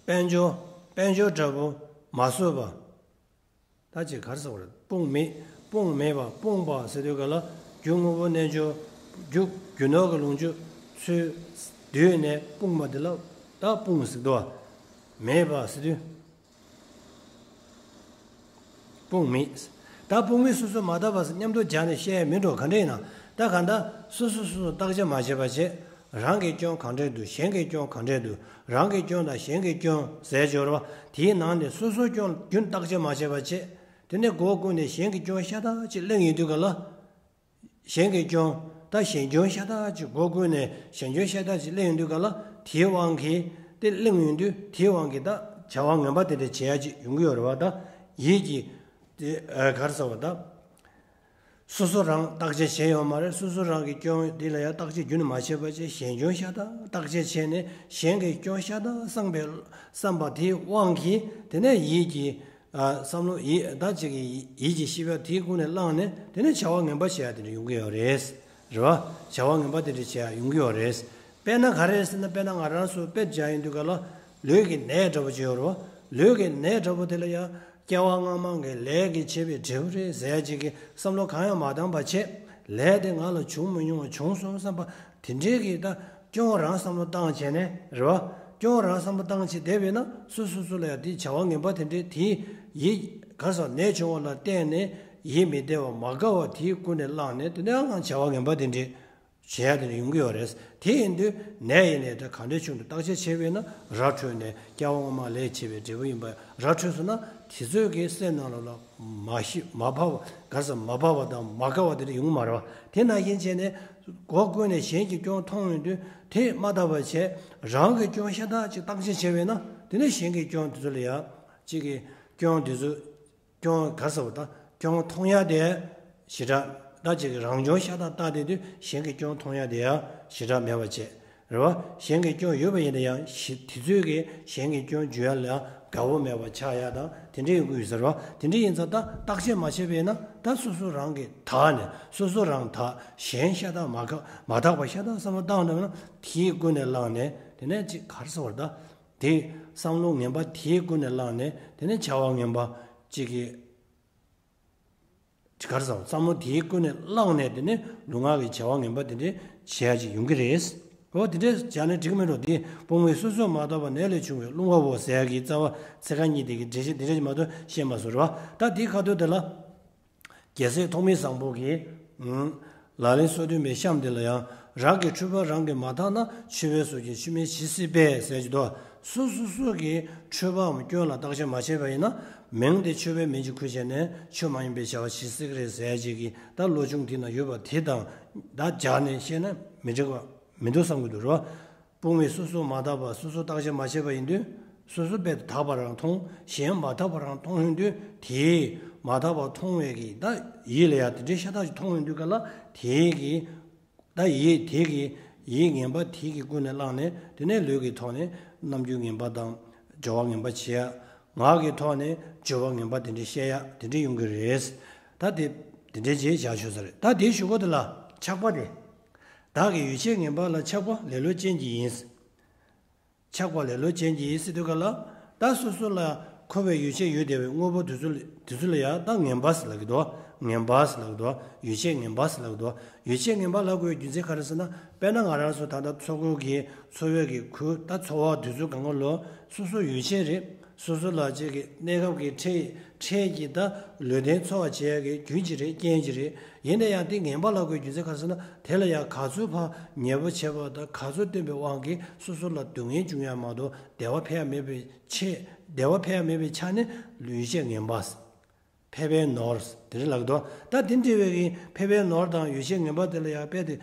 དཔལ་འབྱོར། དཔལ་འབྱོར་འདྲ་པོ་མ་བཟོད་པ། ད་ཅིག་ག་རེ་ཟེར་བ་རེད། དཔག་མེད། དཔག་མེད་པ། སྤོང་བ་ཟེར་དུས་ག་ལ། རྒྱུ་དངོས་པོ་རྣལ་འབྱོར། རྒྱུ་རྒྱུ་ནོར་གྱི་ལོངས་སྤྱོད་ཚུར་བསྡུས་ནས་སྤུངས་པ་དེ་ལ་ད་སྤོང་ཟེར་དོ། མེད་པ་ཟེར་དུས། དཔག་མེད། ད་དཔག་མེད་སོ་སོར་མ་བརྟགས་པ་ཟེར་མཉམ་དུ་སྦྱར་ནས་བཤད་ཡ་མིན་འགྲོ། ག་འདྲ་ཡིན་ན། ད་གང་ལྟར་སོ་སོ་སོ་སོར་བརྟག་དཔྱད་མ་བྱས་པ་བྱས། རང་གི་སྐྱོན་གང་འདྲ་འདུག་གཞན་གྱི་སྐྱོན་གང་འདྲ་འདུག་རང་གི་སྐྱོན་དང་གཞན་གྱི་སྐྱོན་ཟེར་ཡ་ཅིག་ཡོད་རེད་བ། དེའི་ནང་ནས་སོ་སོའི་སྐྱོན་རྒྱུན་བརྟག་དཔྱད་མ་བྱས་པ་བྱས། དེ་ནས་མགོ་བསྐོར་ནས་གཞན་གྱི་སྐྱོན་ཤ་སྟག་ཅིག་གླེང་ཡོང་དུས་ག་ལ། གཞན་གྱི་སྐྱོན། ད་གཞན་སྐྱོན་ཤ་སྟག་ཅིག་མགོ་བསྐོར་ནས་གཞན་སྐྱོན་ཤ་སྟག་ཅིག་གླེང་ཡོང་དུས་ག་ལ། དེའི་དབང་གིས་དེ་གླེང་ཡོང་དུས་དེའི་དབང་གིས་ད་བྱ་བ་ངན་པ་དེ་འདྲ་བྱེད་ཡ་ཅིག་ཡོང་གི་ཡོད་རེད་བ། ད་ཡིད་ཀྱི། དེ་ཨ་ག་རེ་ཟེར་བ་ད། སོ་སོ་རང་བརྟག་དཔྱད་བྱས་ཡོད་མ་རེད། སོ་སོ་རང་གི་སྐྱོན་དེ་ལ་ཡང་བརྟག་དཔྱད་རྒྱུན་ནས་མ་བྱས་པ་བྱས། གཞན་སྐྱོན་ཤ་སྟག་བརྟག་དཔྱད་བྱས་ནས་གཞན་གྱི་སྐྱོན་ཤ་སྟག་བསམ་པའི་བསམ་པ་དེའི་དབང་གིས་དེ་ནས་ཡིད་ཀྱི་ཨ་བསམ་བློ་ཡིད་ད་ཅིག་གི་ཡིད་ཀྱི་ཤེས་པ་དེའི་ཀུན་ནས་བསླངས་ནས་དེ་ནས་བྱ་བ་ངན་པ་བྱེད་ཡ་དེ་འདྲ་ཡོང་གི་ཡོད་རེད། རེད་བ། བྱ་བ་ངན་པ་དེ་འདྲ་བྱེད་ཡ་ཡོང་གི་ཡོད་རེད། དཔེར་ན་ག་རེ་ཟེར་ན། དཔེར་ན་ང་རང་ཚོ་དཔེ་སྦྱར་ཡོང་དུས་ག་ལ། ལུས་ཀྱི་ནད་འདྲ་པོ་ཅིག་ཡོད་རེད་བ། ལུས་ཀྱི་ནད་འདྲ་པོ་དེ་ལ་ཡང་སྐྱེ་བ་སྔ་མ་གི་ལས་ཀྱིས་བྱས་པའི་འབྲས་བུ་རེད་ཟེར་ཡ་ཅིག་གི་བསམ་བློ་གང་ཡང་མ་བཏང་བ་བྱས། ལས་དེ་ང་ལ་བྱུང་མི་མྱོང་བ་བྱུང་སོང་བསམ་པ་དེ་འདྲའི་གི་ད་སྐྱོན་རང་བསམ་བློ་བཏང་བྱས་ནས་རེད་བ། སྐྱོན་རང་བསམ་བློ་བཏང་བྱས་བསྡད་པས་ན། སོ་སོ་སོ་ལ་ཡང་དེའི་བྱ་བ་ངན་པ་དེ་འདྲའི་དེའི་ཡིད་ག་ས་ནད་བྱུང་བ་ལ་བརྟེན་ནས་ཡིད་མི་བདེ་བ་མ་དགའ་བ་དེའི་ཀུན་ནས་བསླངས་ནས། དེ་ནས་ཡང་བྱ་བ་ངན་པ་དེ་འདྲའི་བྱེད་ཡ་དེ་འདྲ་ཡོང་གི་ཡོད་རེད། དེ་ཡིན་དུས་ནད་ཡིན་ནའི་ད་ག་འདྲ་བྱུང་འདུག་བརྟག་དཔྱད་བྱས་པས་ན། ར་འཕྲོད་ནས་སྐྱེ་བ་སྔ་མ་ལས་བྱས་པའི་འབྲས་བུ་ཡིན་པ་ར་འཕྲོད་སོང་ན། དེ་ཚོས་ཀྱི་སེམས་ནང་ལོགས་ལ་མ་ཤི་མ་ཕར་བ་ག་ས་མ་ཕར་བ་དང་མ་དགའ་བ་དེ་འདྲ་ཡོང་གི་མ་རེད་བ། དེ་ནང་བཞིན་བྱས་ནས་མགོ་བསྐོར་ནས་གཞན་གྱི་སྐྱོན་མཐོང་ཡོང་དུས་དེ་མ་བརྟགས་པ་བྱས། རང་གི་སྐྱོན་ཤ་སྟག་ཅིག་བརྟག་དཔྱད་བྱས་པས་ན། དེ་ནས་གཞན་གྱི་སྐྱོན་དེ་ཚོ་ལ་ཡང་གཅིག་གི་སྐྱོན་དེ་ཚོ། སྐྱོན་ག་ཟེར་བ་དང་སྐྱོན་མཐོང་ཡ་དེ་ཞེ་དྲག་ད་ཅིག་རང་སྐྱོན་ཤ་སྟག་བལྟས་བསྡད་དུས་གཞན་གྱི་སྐྱོན་མཐོང་ཡ་དེ་ཡང་ཞེ་དྲག་མེད་པ་བྱས། རེད་བ། གཞན་གྱི་སྐྱོན་ཡོད་པ་ཡིན་ན་ཡང་ཞེ་དེ་ཚོས་ཀྱི་གཞན་གྱི་སྐྱོན་བརྗོད་ཡ་ལ་དགའ་བོ་མེད་པ་ཆགས་ཡ་དང་དེ་འདྲ་ཡོང་གི་ཡོད་ས་རེད་བ། དེ་འདྲ་ཡིན་ཙང་ད་བརྟག་དཔྱད་མ་བྱས་པས་ན། ད་སོ་སོ་རང་གིས་དག་ནས་སོ་སོ་རང་དག་གཞན་ཤ་སྟག་མ་དག་མ་དག་པ་ཤ་སྟག་བསམ་བློ་བཏང་འདྲ་ན། དེའི་ཀུན་ནས་བསླངས་ནས་དེ་ནས་ཅིག་ག་རེ་ཟེར་བ་ད། དེ་བསམ་བློ་ངན་པ་དེའི་ཀུན་ནས་བསླངས་ནས་དེ་ནས་བྱ་བ་ངན་པ་གཅིག་གི་ག་རེ་ཟེར། བསམ་བློ་དེའི་ཀུན་ནས་བསླངས་ནས་དེ་ནས་ལུས་ངག་གི་བྱ་བ་ངན་པ་དེ་འདྲས་བྱེད་ཡ་ཅིག་ཡོང་གི་རེད། འོ་དེ་འདྲས་བྱས་ན་འགྲིག་མེད་འགྲོ། དེ་དཔག་མེད་སོ་སོར་མ་བརྟགས་པ། ནད་ལས་བྱུང་བའི་རླུང་བ་བོ་ཟེར་ཡ་གི་རྩ་བ་ཚིག་རྐང་གཉིས་དེ་གི་འགྲེལ་བཤད་དེ་འདྲས་ཅིག་མ་གཏོགས་བཤད་མ་སོང་རེད་བ། ད་དེའི་ཁ་ཐུག་དེ་ལ། རྒྱལ་སྲས་ཐོགས་མེད་བཟང་པོ་གིས། ཨང་། ལག་ལེན་སོ་བདུན་པའི་གཤམ་དེ་ལ་ཡང་། རང་གི་འཁྲུལ་པ་རང་གིས་མ་དག་ན། ཆུད་པའི་ཟོལ་གྱིས་ཆུད་མི་ཇི་སྲིད་པས་ཟེར་གྱི་འདུག་སོ་སོ་སོ་གི་འཁྲུལ་པའམ་སྐྱོན་ལ་བརྟག་དཔྱད་མ་བྱས་པ་ཡིན་ན། མིང་དེ་ཆོས་པའི་མིང་ཅིག་ཁུར་བྱས་ནས་ཆོས་མ་ཡིན་པའི་བྱ་བ་བྱེད་སྲིད་ཀྱི་རེད་ཟེར་ཡ་ཅིག་གི་ད་བློ་སྦྱོང་དེ་ན་ཡོད་པ་དེ་དང་ད་སྦྱར་ནས་བཤད་ན་མི་འགྲིག་པ་མི་འདུག་བསམ་གྱི་འདུག་རེད་བ། དཔག་མེད་སོ་སོར་མ་བརྟགས་པ། སོ་སོར་བརྟག་དཔྱད་མ་བྱས་པ་ཡིན་དུས། སོ་སོ་རྦད་དེ་དག་པ་རང་མཐོང་། གཞན་མ་དག་པ་རང་མཐོང་ཡོང་དུས། དེས་མ་དག་པ་མཐོང་བའི་གི་ད་ཡིད་ལ་ཡང་དེ་འདྲའི་ཤ་སྟག་ཅིག་མཐོང་ཡོང་དུས་ག་ལ། དེའི་གི་ད་ཡིད་དེ་གི་ཡིད་ངན་པ་དེ་གི་ཀུན་ནས་བསླངས་ནས། དེ་ནས་ལུས་ཀྱི་ཐོག་ནས་རྣམ་འགྱུར་ངན་པ་དང་སྦྱོར་བ་ངན་པ་བྱེད་ཡ། ངག་གི་ཐོག་ནས་སྦྱོར་བ་ངན་པ་དེ་འདྲ་བཤད་ཡ་དེ་འདྲ་ཡོང་གི་རེད། ད་དེ་དེ་འདྲ་བྱས་བཞག་ཆོག་ས་རེད། ད་དེའི་གཞུག་གུ་དེ་ལ་ཆགས་པ་དེ། བདག་གི་ཡུལ་ཅན་ངན་པ་ལ། ཆགས་པ་ལེ་ལོ་ཅན་གྱི་ཡིན། ཆགས་པ་ལེ་ལོ་ཅན་གྱི་ཡིན་ཟེར་དུས་ག་ལ། ད་སོ་སོ་ལ་ འཁོར་བའི་ཡུལ་ཅན་ཡོད་བསྡད་པའི་དངོས་པོ་དེ་ཚོ་ལ་དེ་ཚོ་ལ་ཡང་ད་ངན་པ་ཟེར་ལབ་ཀྱི་འདུག་ངན་པ་ཟེར་ལབ་ཀྱི་འདུག་ཡུལ་ཅན་ངན་པ་ཟེར་ལབ་ཀྱི་འདུག་ཡུལ་ཅན་ངན་པ་ལབ་དགོས་རྒྱུ་མཚན་ག་རེ་ཟེར་ན། དཔེར་ན་ང་རང་ཚོ་ད་ལྟ་འཚོ་དགོས་ཀྱི་འཚོ་བའི་གི་ཁུལ་ད་འཚོ་བ་དེ་ཚོ་གང་ག་ལོ་སོ་སོ་ཡུལ་ཅན་རེད། སོ་སོ་ལ་ཅིག་གི་གནས་སྐབས་ཀྱི་འཕྲལ་འཕྲལ་གྱི་ད་ལུས་རྟེན་འཚོ་བ་བྱེད་ཡ་གི་རྒྱུ་ཅིག་རེད། རྐྱེན་ཅིག་རེད། ཡིན་ན་ཡང་དེ་ངན་པ་ལབ་དགོས་རྒྱུ་མཚན་ག་རེ་ཟེར་ན། དེ་ལ་ཡང་ག་ཚོད་ཕར་ཉེས་པོ་བྱས་པ་དང་ག་ཚོད་བསྟེན་པའི་དབང་གིས་སོ་སོ་ལ་སྡུག་བསྔལ་འབྱུང་ཡ་མ་གཏོགས་བདེ་བ་འཕེལ་ཡ་མེད་པའི་ཆེད། བདེ་བ་འཕེལ་ཡ་མེད་པའི་ཆ་ནས་ཡུལ་ཅན་ངན་པ། ཕལ་པའི་ནོར། དེ་རེད་ལབ་ཀྱི་འདུག་ད་དེ་འདྲ་བའི་གི་ཕལ་པའི་ནོར་དང་ཡུལ་ཅན་ངན་པ་དེ་ལ་ཡང་དཔེ་དེ་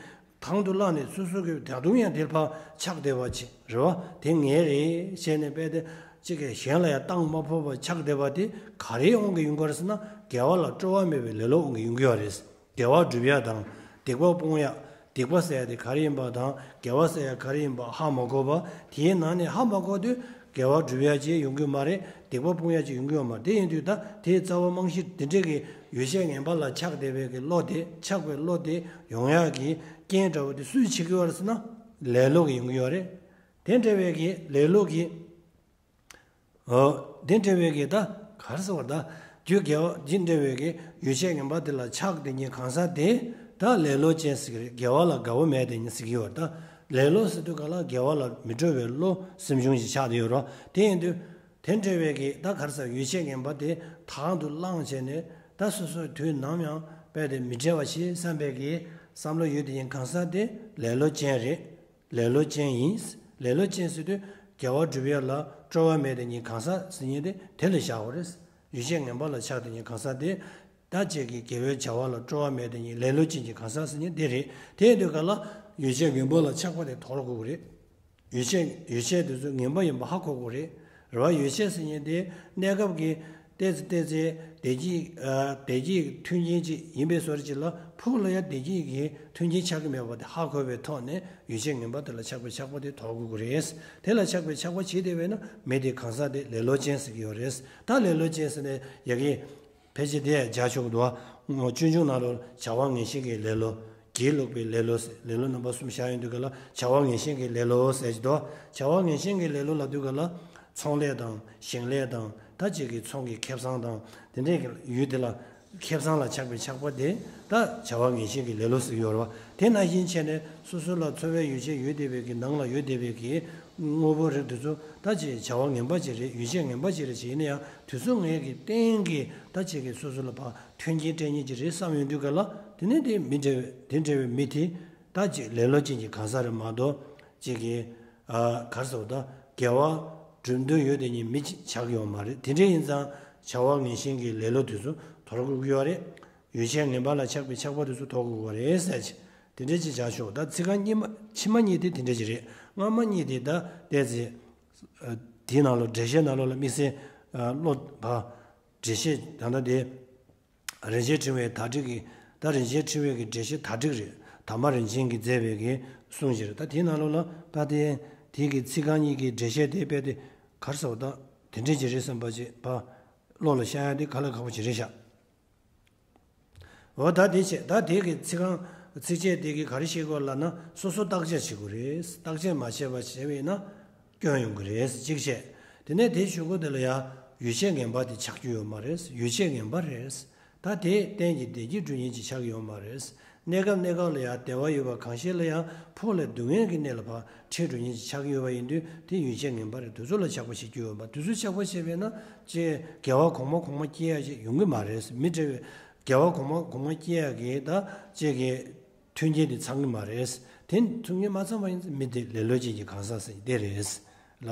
དང་དུ་བླངས་ནས་སོ་སོ་གི་ད་དུང་ཡང་དེར་ཕར་ཆགས་བསྡད་པ་ཅིག་རེད་བ། དེ་ངའི་རེད་ཟེར་ནས་དཔེ་དེ་གཅིག་གིས་གཞན་ལ་ཡང་བཏང་མ་ཕོད་པར་ཆགས་བསྡད་པ་དེ་ག་རེའི་དབང་གིས་ཡོང་གི་ཡོད་རེད་ཟེར་ན། དགེ་བ་ལ་སྤྲོ་བ་མེད་པའི་ལེ་ལོ་དབང་གིས་ཡོང་གི་ཡོད་རེད། དགེ་བ་སྒྲུབ་ཡ་དང་སྡིག་པ་སྤོང་ཡ། སྡིག་པ་ཟེར་ཡ་དེ་ག་རེ་ཡིན་པ་དང་དགེ་བ་ཟེར་ཡ་ག་རེ་ཡིན་པ་ཧ་མ་གོ་བ། དེའི་ནང་ནས་ཧ་མ་གོ་དུས་དགེ་བ་སྒྲུབ་ཡ་ཅིག་ཡོང་གི་མ་རེད། སྡིག་པ་སྤོང་ཡ་ཅིག་ཡོང་གི་ཡོད་མ་རེད། དེ་ཡིན་དུས་ད་དེའི་རྩ་བ་རྨང་གཞི་དེ་འདྲས་ཀྱི་ཡུལ་ཅན་ངན་པ་ལ་ཆགས་བསྡད་པའི་གི་བློ་དེ་ཆགས་པའི་བློ་དེ་ཡོང་ཡ་གི་རྐྱེན་འདྲ་བོ་དེ་སུས་བྱེད་ཀྱི་ཡོད་རེད་ཟེར་ན། ལེ་ལོ་གིས་ཡོང་གི་ཡོད་རེད། དེ་འདྲ་བའི་གི་ལེ་ལོ་གིས། འོ། འདི་འདྲ་བའི་གི་ད་ག་རེ་ཟེར་བ་ད། རྒྱུ་དགེ་བ་འདི་འདྲ་བའི་གི་ཡུལ་ཅན་ངན་པ་དེ་ལ་ཆགས་བསྡད་མཁན་གང་ཟག་དེ་ད་ལེ་ལོ་ཅན་ཟེར་གི་རེད། དགེ་བ་ལ་དགའ་བོ་མེད་དེ་ཉིད་ཟེར་གི་ཡོད་ད། ལེ་ལོ་ཟེར་དུས་ག་ལ་དགེ་བ་ལ་མི་སྤྲོ་བའི་བློ་སེམས་བྱུང་ཞིག་ཆགས་བསྡད་ཡོད་རོ། དེ་ཡིན་དུས་དེ་འདྲ་བའི་གི་ད་ག་རེ་ཟེར་ཡུལ་ཅན་ངན་པ་དེ་དང་དུ་བླངས་བྱས་ནས་ད་སོ་སོའི་དུས་ནམ་ཡང་དཔེ་དེ་མི་བྲེལ་བ་ཞིག་བསམ་པའི་གི་བསམ་བློ་ཡོད་དེ་ཉིད་གང་ཟག་དེ་ལེ་ལོ་ཅན་རེད། ལེ་ལོ་ཅན་ཡིན། ལེ་ལོ་ཅན་ཟེར་དུས་དགེ་བ་སྒྲུབ་ཡ་ལ་སྤྲོ་བ་མེད་དེ་ཉིད་གང་ཟག་ཟེར་མཁན་དེ་དེ་ལ་བཞག་པ་རེད། ཡུལ་ཅན་ངན་པ་ལ་ཆགས་དེ་ཉིད་གང་ཟག་དེ་ད་ཅིག་གི་དགེ་བའི་བྱ་བ་ལ་སྤྲོ་བ་མེད་དེ་ཉིད་ལེ་ལོ་ཅན་གྱི་གང་ཟག་ཟེར་མཁན་དེ་རེད། དེ་ཡིན་དུས་ག་ལ་ཡུལ་ཅན་ངན་པ་ལ་ཆགས་པ་དེ་དོར་དགོས་ཀྱི་རེད། ཡུལ་ཅན་ཡུལ་ཅན་དེ་ཚོ་ངན་པ་ཡིན་པ་ཧ་གོ་དགོས་རེད། རེད་བ། ཡུལ་ཅན་ཟེར་མཁན་དེ་གནས་སྐབས་ཀྱི་ཏོག་ཙམ་ཏོག་ཙམ་བདེ་སྐྱིད་ཨ་བདེ་སྐྱིད་མཐུན་རྐྱེན་ཅིག་ཡིན་པའི་བཟོ་འདྲ་ཅིག་ལ་ཕུགས་ལ་ཡང་བདེ་སྐྱིད་ཀྱི་མཐུན་རྐྱེན་ཆགས་ཀྱི་མེད་པ་དེ་ཧ་གོ་བའི་ཐོག་ནས་ཡུལ་ཅན་ངན་པ་དེ་ལ་ཆགས་པའི་ཆགས་པ་དེ་དོར་དགོས་ཀྱི་རེད། དེ་ལ་ཆགས་པའི་ཆགས་པ་བྱེད་བསྡད་པས་ན་མི་དེ་གང་ཟག་དེ་ལེ་ལོ་ཅན་ཟེར་གྱི་ཡོད་རེད། ད་ལེ་ལོ་ཅན་ཟེར་ནས་ཡ་གི་ཕལ་ཆེར་དེ་ཡང་སྦྱར་ཆོག་གི་འདུག་བ། སྤྱོད་འཇུག་ནང་ལ་བྱ་བ་ངན་ཞེན་གྱི་ལེ་ལོ། སྒྱིད་ལུག་པའི་ལེ་ལོ་ཟེར། ལེ་ལོ་རྣམ་པ་གསུམ་བཞག་ཡོང་དུས་ག་ལ་བྱ་བ་ངན་ཞེན་གྱི་ལེ་ལོ་ཟེར་གྱི་འདུག་བྱ་བ་ངན་ཞེན་གྱི་ལེ་ལོ་ལབ་དུས་ག་ལ་ཚོང་ལས་དང་ཞིང་ལས་དང་ད་ཅིག་གི་ཚོང་གི་ཁེ་བཟང་དང་དེ་འདྲའི་གི་ཡུལ་དེ་ལ་ཁེ་བཟང་ལ་ཆགས་པའི་ཆགས་པ་དེ་ད་བྱ་བ་ངན་ཞེན་གྱི་ལེ་ལོ་ཟེར་གྱི་ཡོད་རེད་བ། དེ་ནང་བཞིན་བྱས་ནས་སོ་སོ་ལ་འཚོ་བའི་ཡོ་བྱད་ཡོད་བསྡད་པའི་གི་ནང་ལ་ཡོད་བསྡད་པའི་གི་དངོས་པོ་རིགས་དེ་ཚོ་ད་ཅིག་བྱ་བ་ངན་པ་ཅིག་རེད། ཡོ་བྱད་ངན་པ་ཅིག་རེད། ཅིག་ཡིན་ན་ཡང་དེ་ཚོ་ངའི་གི་རྟེན་གྱི་ད་ཅིག་གི་སོ་སོ་ལ་ཕར་མཐུན་རྐྱེན་སྤྲད་མཁན་ཅིག་རེད་བསམ་ཡོང་དུས་ག་ལ་དེ་ནས་དེ་མི་འདྲ་བའི་དེ་འདྲ་བའི་མི་དེ་ད་ཅིག་ལེ་ལོ་ཅན་གྱི་གང་ཟག་རེད་མ་གཏོགས་ཅིག་གི་ཨ་ག་རེ་ཟེར་བ་ད་དགེ་བ་སྒྲུབ་འདོད་ཡོད་དེ་ཉིད་མི་ཅིག་ཆགས་ཀྱི་ཡོད་མ་རེད། དེ་འདྲ་ཡིན་ཙང་བྱ་བ་ངན་ཞེན་གྱི་ལེ་ལོ་དེ་ཚོ་དོར་དགོས་ཀྱི་ཡོད་རེད། ཡོ་བྱད་ངན་པ་ལ་ཆགས་པའི་ཆགས་པ་དེ་ཚོ་དོར་དགོས་ཀྱི་ཡོད་རེད་ཟེར་ཅིག་དེ་འདྲ་ཅིག་བྱ་ཆོག་ད་ཚིག་རྐང་གཉིས་མ་ཕྱི་མ་གཉིས་དེ་དེ་འདྲ་ཅིག་རེད། སྔ་མ་གཉིས་དེ་ད་བལྟས་ཚེ། དེའི་ནང་ལོགས་འགྲེལ་བཤད་ནང་ལོགས་ལ་དམིགས་བསལ་བློ་བ། འགྲེལ་བཤད་ད་ལྟ་དེ། རིན་ཆེན་ཕྲེང་བའི་དར་ཊིཀ་གི་ད་རིན་ཆེན་ཕྲེང་བའི་གི་འགྲེལ་བཤད་དར་ཊིཀ་རེད། དར་མ་རིན་ཆེན་གྱིས་མཛད་པའི་གི་གསུང་ཞིག་རེད། ད་དེའི་ནང་ལོགས་ལ་ད་དེ་དེའི་གི་ཚིག་རྐང་གཉིས་ཀྱི་འགྲེལ་བཤད་དེ་དཔེ་དེ་ག་རེ་ཟེར་བ་ད་དེ་འདྲ་ཅིག་རེད་བསམ་པ་ཅིག་བ། བློ་ལ་ཤར་ཡ་དེ་དཀའ་ལས་ཁག་པོ་ཅིག་རེད་ཤག་འོ་ད་དེ་བྱས་ད་དེ་གི་ཚིག་རྐང་ཚིགས་བཅད་དེ་གི་ག་རེ་བཤད་དགོས་ལབ་ན་སོ་སོ་བརྟག་དཔྱད་བྱེད་དགོས་རེད། བརྟག་དཔྱད་མ་བྱས་པ་བྱས་པས་ན་སྐྱོན་ཡོང་གི་རེད། གཅིག་བྱས། དེ་ནས་དེའི་གཞུག་གུ་དེ་ལ་ཡང་ཡུལ་ཅན་ངན་པ་དེ་ཆགས་རྒྱུ་ཡོད་མ་རེད། ཡུལ་ཅན་ངན་པ་རེད། ད་དེ་གཏན་གྱི་བདེ་སྐྱིད་སྒྲུབ་མཁན་ཅིག་ཆགས་ཀྱི་ཡོད་མ་རེད། གནས་སྐབས་གནས་སྐབས་ལ་ཡང་བདེ་བ་ཡོད་པ་གང་ཞིག་ལ་ཡང་ཕུགས་ལ་སྡུག་བསྔལ་གྱི་གནས་ལ་ཕར་ཁྲིད་འགྲོ་མཁན་ཅིག་ཆགས་ཀྱི་ཡོད་པ་ཡིན་དུས་དེ་ཡུལ་ཅན་ངན་པ་རེད། དེ་ཚོ་ལ་ཆགས་པ་བྱེད་རྒྱུ་ཡོད་མ། དེ་ཚོ་ཆགས་པ་བྱས་པས་ན་ཅིག་དགེ་བ་གོང་མ་གོང་མ་སྐྱེ་ཡ་ཅིག་ཡོང་གི་མ་རེད། མི་འདྲ་བའི་དགེ་བ་གོང་མ་གོང་མ་སྐྱེ་ཡ་གི་ད་ཅིག་གི་མཐུན་རྐྱེན་དེ་ཚང་གི་མ་རེད། དེ་མཐུན་རྐྱེན་མ་ཚང་བ་ཡིན་ཙང་མི་དེ་ལེ་ལོ་ཅན་གྱི་གང་ཟག་ཟེར་དེ་རེད་ལ།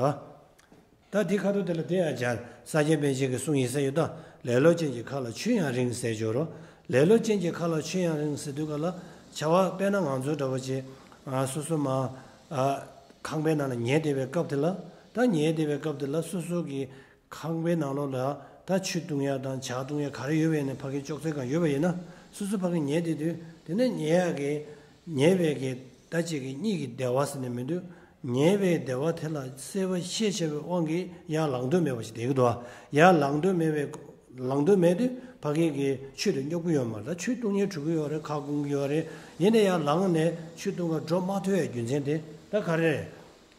ད་དེ་ཁ་ཐུག་དེ་ལ་དེ་ཡང་སྦྱར། ས་སྐྱ་པཎ་ཆེན་གྱི་གསུང་ཡིན་ས་ཡོད་ད། ལེ་ལོ་ཅན་གྱི་ཁ་ལ་ཆུ་ཡང་རིང་ཟེར་སྦྱོར་རོ། ལེ་ལོ་ཅན་གྱི་ཁ་ལ་ཆུ་ཡང་རིང་ཟེར་དུས་ག་ལ་བྱ་བ་དཔེར་ན་ང་ཚོ་འདྲ་བོ་ཅིག་ཨ་སོ་སོ་མ་ཨ་ཁང་པའི་ནང་ལ་ཉལ་བསྡད་པའི་སྐབས་དེ་ལ་ད་ཉལ་བསྡད་པའི་སྐབས་དེ་ལ་སོ་སོ་གི་ཁང་པའི་ནང་ལོགས་ལ་ད་ཆུ་བཏུང་ཡ་དང་ཇ་བཏུང་ཡ་ག་རེ་ཡོད་པ་ཡིན་ན་ཕ་གིའི་ཅོག་ཙེ་སྒང་ཡོད་པ་ཡིན་ན་སོ་སོ་ཕ་གི་ཉལ་བསྡད་དུས་དེ་ནས་ཉལ་ཡ་གི་ཉལ་བའི་གི་ད་ཅིག་གི་གཉིད་ཀྱི་བདེ་བ་ཟེར་ནས་མི་འདུག་ཉལ་བའི་བདེ་བ་དེ་ལ་སྲེད་པ་ཤེས་བྱ་བའི་དབང་གིས་ཡར་ལངས་འདོད་མེད་པ་ཞིག་བསྡད་ཀྱི་འདུག་ཡར་ལངས་འདོད་མེད་པའི་ལངས་འདོད་མེད་དུས་ཕ་གི་གི་ཆུ་དེ་སྙོབ་ཀྱི་ཡོད་མ་རེད། ད་ཆུ་བཏུང་མཁན་འགྲོ་གི་ཡོད་རེད། ཁ་སྐོམ་གྱི་ཡོད་རེད། ཡིན་ནའི་ཡར་ལངས་ནས་ཆུ་བཏུང་ག་འགྲོ་མ་ཐུབ་པའི་རྒྱུ་མཚན་དེ་ད་ག་རེ་རེད།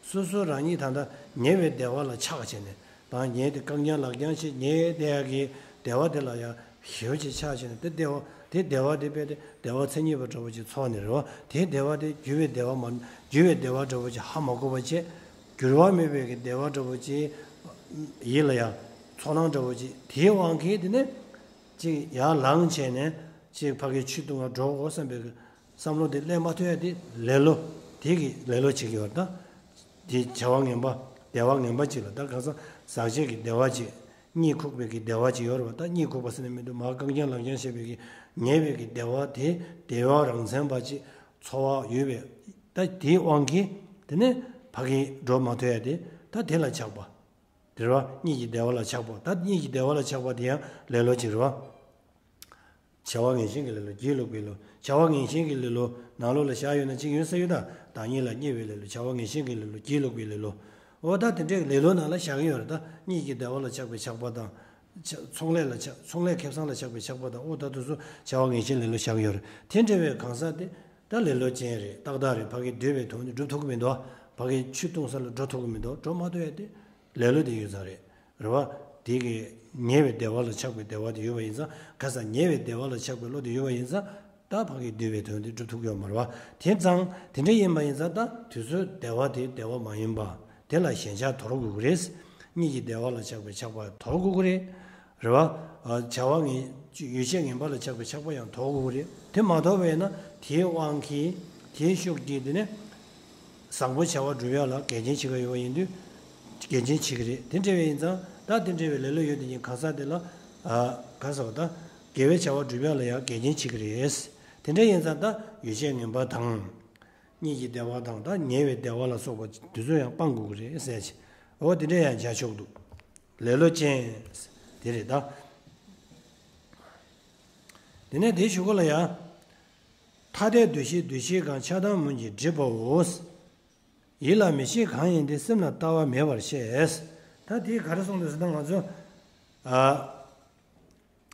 སོ་སོ་རང་ཉིད་ད་ལྟ་ཉལ་བའི་བདེ་བ་ལ་ཆགས་བྱས་ནས་ དང་ཉལ་ཏེ་རྐང་བརྐྱང་ལག་བརྐྱང་བྱས་ཉལ་བསྡད་ཡག་གི་བདེ་བ་དེ་ལ་ཡང་ཞེ་པོ་ཅིག་ཆགས་བྱས་ནས། དེ་བདེ་བ་དེ་བདེ་བ་དེ་དཔེ་དེ་བདེ་བ་མཚན་ཉིད་པ་འདྲ་པོ་ཅིག་ཚོར་ནས་རེད་བ། དེ་བདེ་བ་དེ་འགྱུར་བའི་བདེ་བ་མ། འགྱུར་བའི་བདེ་བ་འདྲ་པོ་ཅིག་ཧ་མ་གོ་བ་བྱས། འགྱུར་བ་མེད་པའི་གི་བདེ་བ་འདྲ་པོ་ཅིག་ཡིད་ལ་ཡང་ཚོར་སྣང་འདྲ་པོ་ཅིག་དེའི་དབང་གིས་དེ་ནས་ཅིག་ཡར་ལངས་བྱས་ནས་ཅིག་ཕ་གིའི་ཆུ་བཏུང་བར་འགྲོ་དགོས་བསམ་པའི་གི་བསམ་བློ་དེ་སླེབས་མ་ཐུབ་ཡ་དེ་ལེ་ལོ། དེ་གི་ལེ་ལོ་བྱེད་ཀྱི་ཡོད་རེད་ད། དེ་བྱ་བ་ངན་པ་བདེ་བ་ངན་པ་ཅིག་ལ་ད་གང་ཟག་ཟག་བཅས་ཀྱི་བདེ་བ་ཅིག་གཉིད་ཁུག་པའི་གི་བདེ་བ་ཅིག་ཡོད་རེད་བ། ད་གཉིད་ཁུག་པ་ཟེར་ནས་མི་འདུག་མར་རྐང་བརྐྱང་ལག་བརྐྱང་བྱས་པའི་གི་ཉལ་བའི་གི་བདེ་བ་དེ་བདེ་བ་རང་མཚན་པ་ཅིག་ཚོར་བ་ཡོད་པའི། ད་དེའི་དབང་གིས་དེ་ནས་ཕ་གི་འགྲོ་མ་ཐུབ་ཡ་དེ་ད་དེ་ལ་ཆགས་པ་དེ་རེད་བ། གཉིད་ཀྱི་བདེ་བ་ལ་ཆགས་པ། ད་གཉིད་ཀྱི་བདེ་བ་ལ་ཆགས་པ་དེ་ཡང་ལེ་ལོ་ཅིག་རེད་བ། བྱ་བ་ངན་ཞེན་གྱི་ལེ་ལོ། སྒྱིད་ལུག་པའི་ལོ། བྱ་བ་ངན་ཞེན་གྱི་ལེ་ལོ་ནང་ལོགས་ལ་བཞག་ཡོད་ན་གཅིག་ཡོད་ས་ཡོད་ད། བདག་ཉིད་ལ་བརྙས་པའི་ལེ་ལོ། བྱ་བ་ངན་ཞེན་གྱི་ལེ་ལོ། སྒྱིད་ལུག་པའི་ལེ་ལོ། འོ་ད་དེ་འདྲའི་ལེ་ལོ་ནང་ལ་བཞག་གི་ཡོད་རེད་ད། གཉིད་ཀྱི་བདེ་བ་ལ་ཆགས་པའི་ཆགས་པ་དང་། ཆ་ཚོང་ལས་ལ་ཆགས་ཚོང་ལས་ཁེ་བཟང་ལ་ཆགས་པའི་ཆགས་པ་དང་། འོ་ད་དེ་ཚོ་བྱ་བ་ངན་ཞེན་ལེ་ལོ་བཞག་གི་ཡོད་རེད། དེ་འདྲ་བའི་གང་ཟག་དེ་ད་ལེ་ལོ་ཅན་རེད། ཏག་ཏག་རེད། ཕ་གིར་སྡོད་པའི་དོན་དེ་འགྲུབ་ཐུབ་ཀྱི་མི་འདུག་ཕ་གིར་ཆུ་བཏུང་ས་ལ་འགྲོ་ཐུབ་ཀྱི་མི་འདུག་འགྲོ་མ་ཐུབ་ཡ་དེ། ལེ་ལོ་དེ་ཡོད་ཙང་རེད། རེད་བ། དེ་གི་ཉེ་བའི་བདེ་བ་ལ་ཆགས་པའི་བདེ་བ་དེ་ཡོད་པ་ཡིན་ཙང་། ག་ས་ཉེ་བའི་བདེ་བ་ལ་ཆགས་པའི་བློ་དེ་ཡོད་པ་ཡིན་ཙང་། ད་ཕ་གིར་སྡོད་པའི་དོན་དེ་འགྲུབ་ཐུབ་ཀྱི་ཡོད་མ་རེད་བ། དེ་ཙང་དེ་འདྲ་ཡིན་པ་ཡིན་ཙང་ད་དུས་ཚོད་བདེ་བ་དེ་བདེ་བ་མ་ཡིན་པ་དེ་ལ་ཞེན་ཆགས་དོར་དགོས་ཀྱི་རེད། གཉིད་ཀྱི་བདེ་བ་ལ་ཆགས་པའི་ཆགས་པ་དོར་དགོས་ཀྱི་རེད། རེད་བ། བྱ་བ་ངན་ཡོ་བྱད་ངན་པ་ལ་ཆགས་པའི་ཆགས་པ་ཡང་དོར་དགོས་ཀྱི་རེད། དེ་མ་དོར་བས་ན་དེའི་དབང་གིས་དེའི་ཤུགས་ཀྱིས་དེ་ནས། བཟང་པོ་བྱ་བ་སྒྲུབ་ཡག་ལ་འགལ་རྐྱེན་བྱེད་ཀྱི་ཡོད་པ་ཡིན་དུས། འགལ་རྐྱེན་བྱེད་ཀྱི་རེད། དེ་འདྲ་བ་ཡིན་ཙང་ད་དེ་འདྲ་བའི་ལེ་ལོ་ཡོད་དེ་ཉིད་གང་ཟག་དེ་ལ། ཨ། ག་ཟེར་བ་ད། དགེ་བའི་བྱ་བ་སྒྲུབ་ཡག་ལ་ཡང་འགལ་རྐྱེན་བྱེད་ཀྱི་རེད། དེ་འདྲ་ཡིན་ཙང་ད་ཡོ་བྱད་ངན་པ་དང་། གཉིད་ཀྱི་བདེ་བ་དང་ད་ཉེ་བའི་བདེ་བ་ལ་སོགས་པ་དེ་ཚོ་ཡང་སྤང་དགོས་ཀྱི་རེད་ཟེར་ཅིག་འོ་དེ་འདྲ་ཡང་བྱ་ཆོག་འདུག་ལེ་ལོ་ཅན། དེ་རེད་ད། དེ་ནས་དེའི་གཞུག་གུ་ལ་ཡང་། ཐ་དད་འདུ་ཤེས་འདུ་བྱེད་གང་ཆགས་སྡང་མུན་གྱིས་བསྒྲིབས་པའོ། ཡིད་ལ་མི་བྱེད་གང་ཡིན་ཏེ། སེམས་ལ་ལྟ་བ་མེད་པར་ཤེས། ད་དེ་ག་རེ་གསུངས་འདུག་ཟེར་ན་ང་ཚོ། ཨ།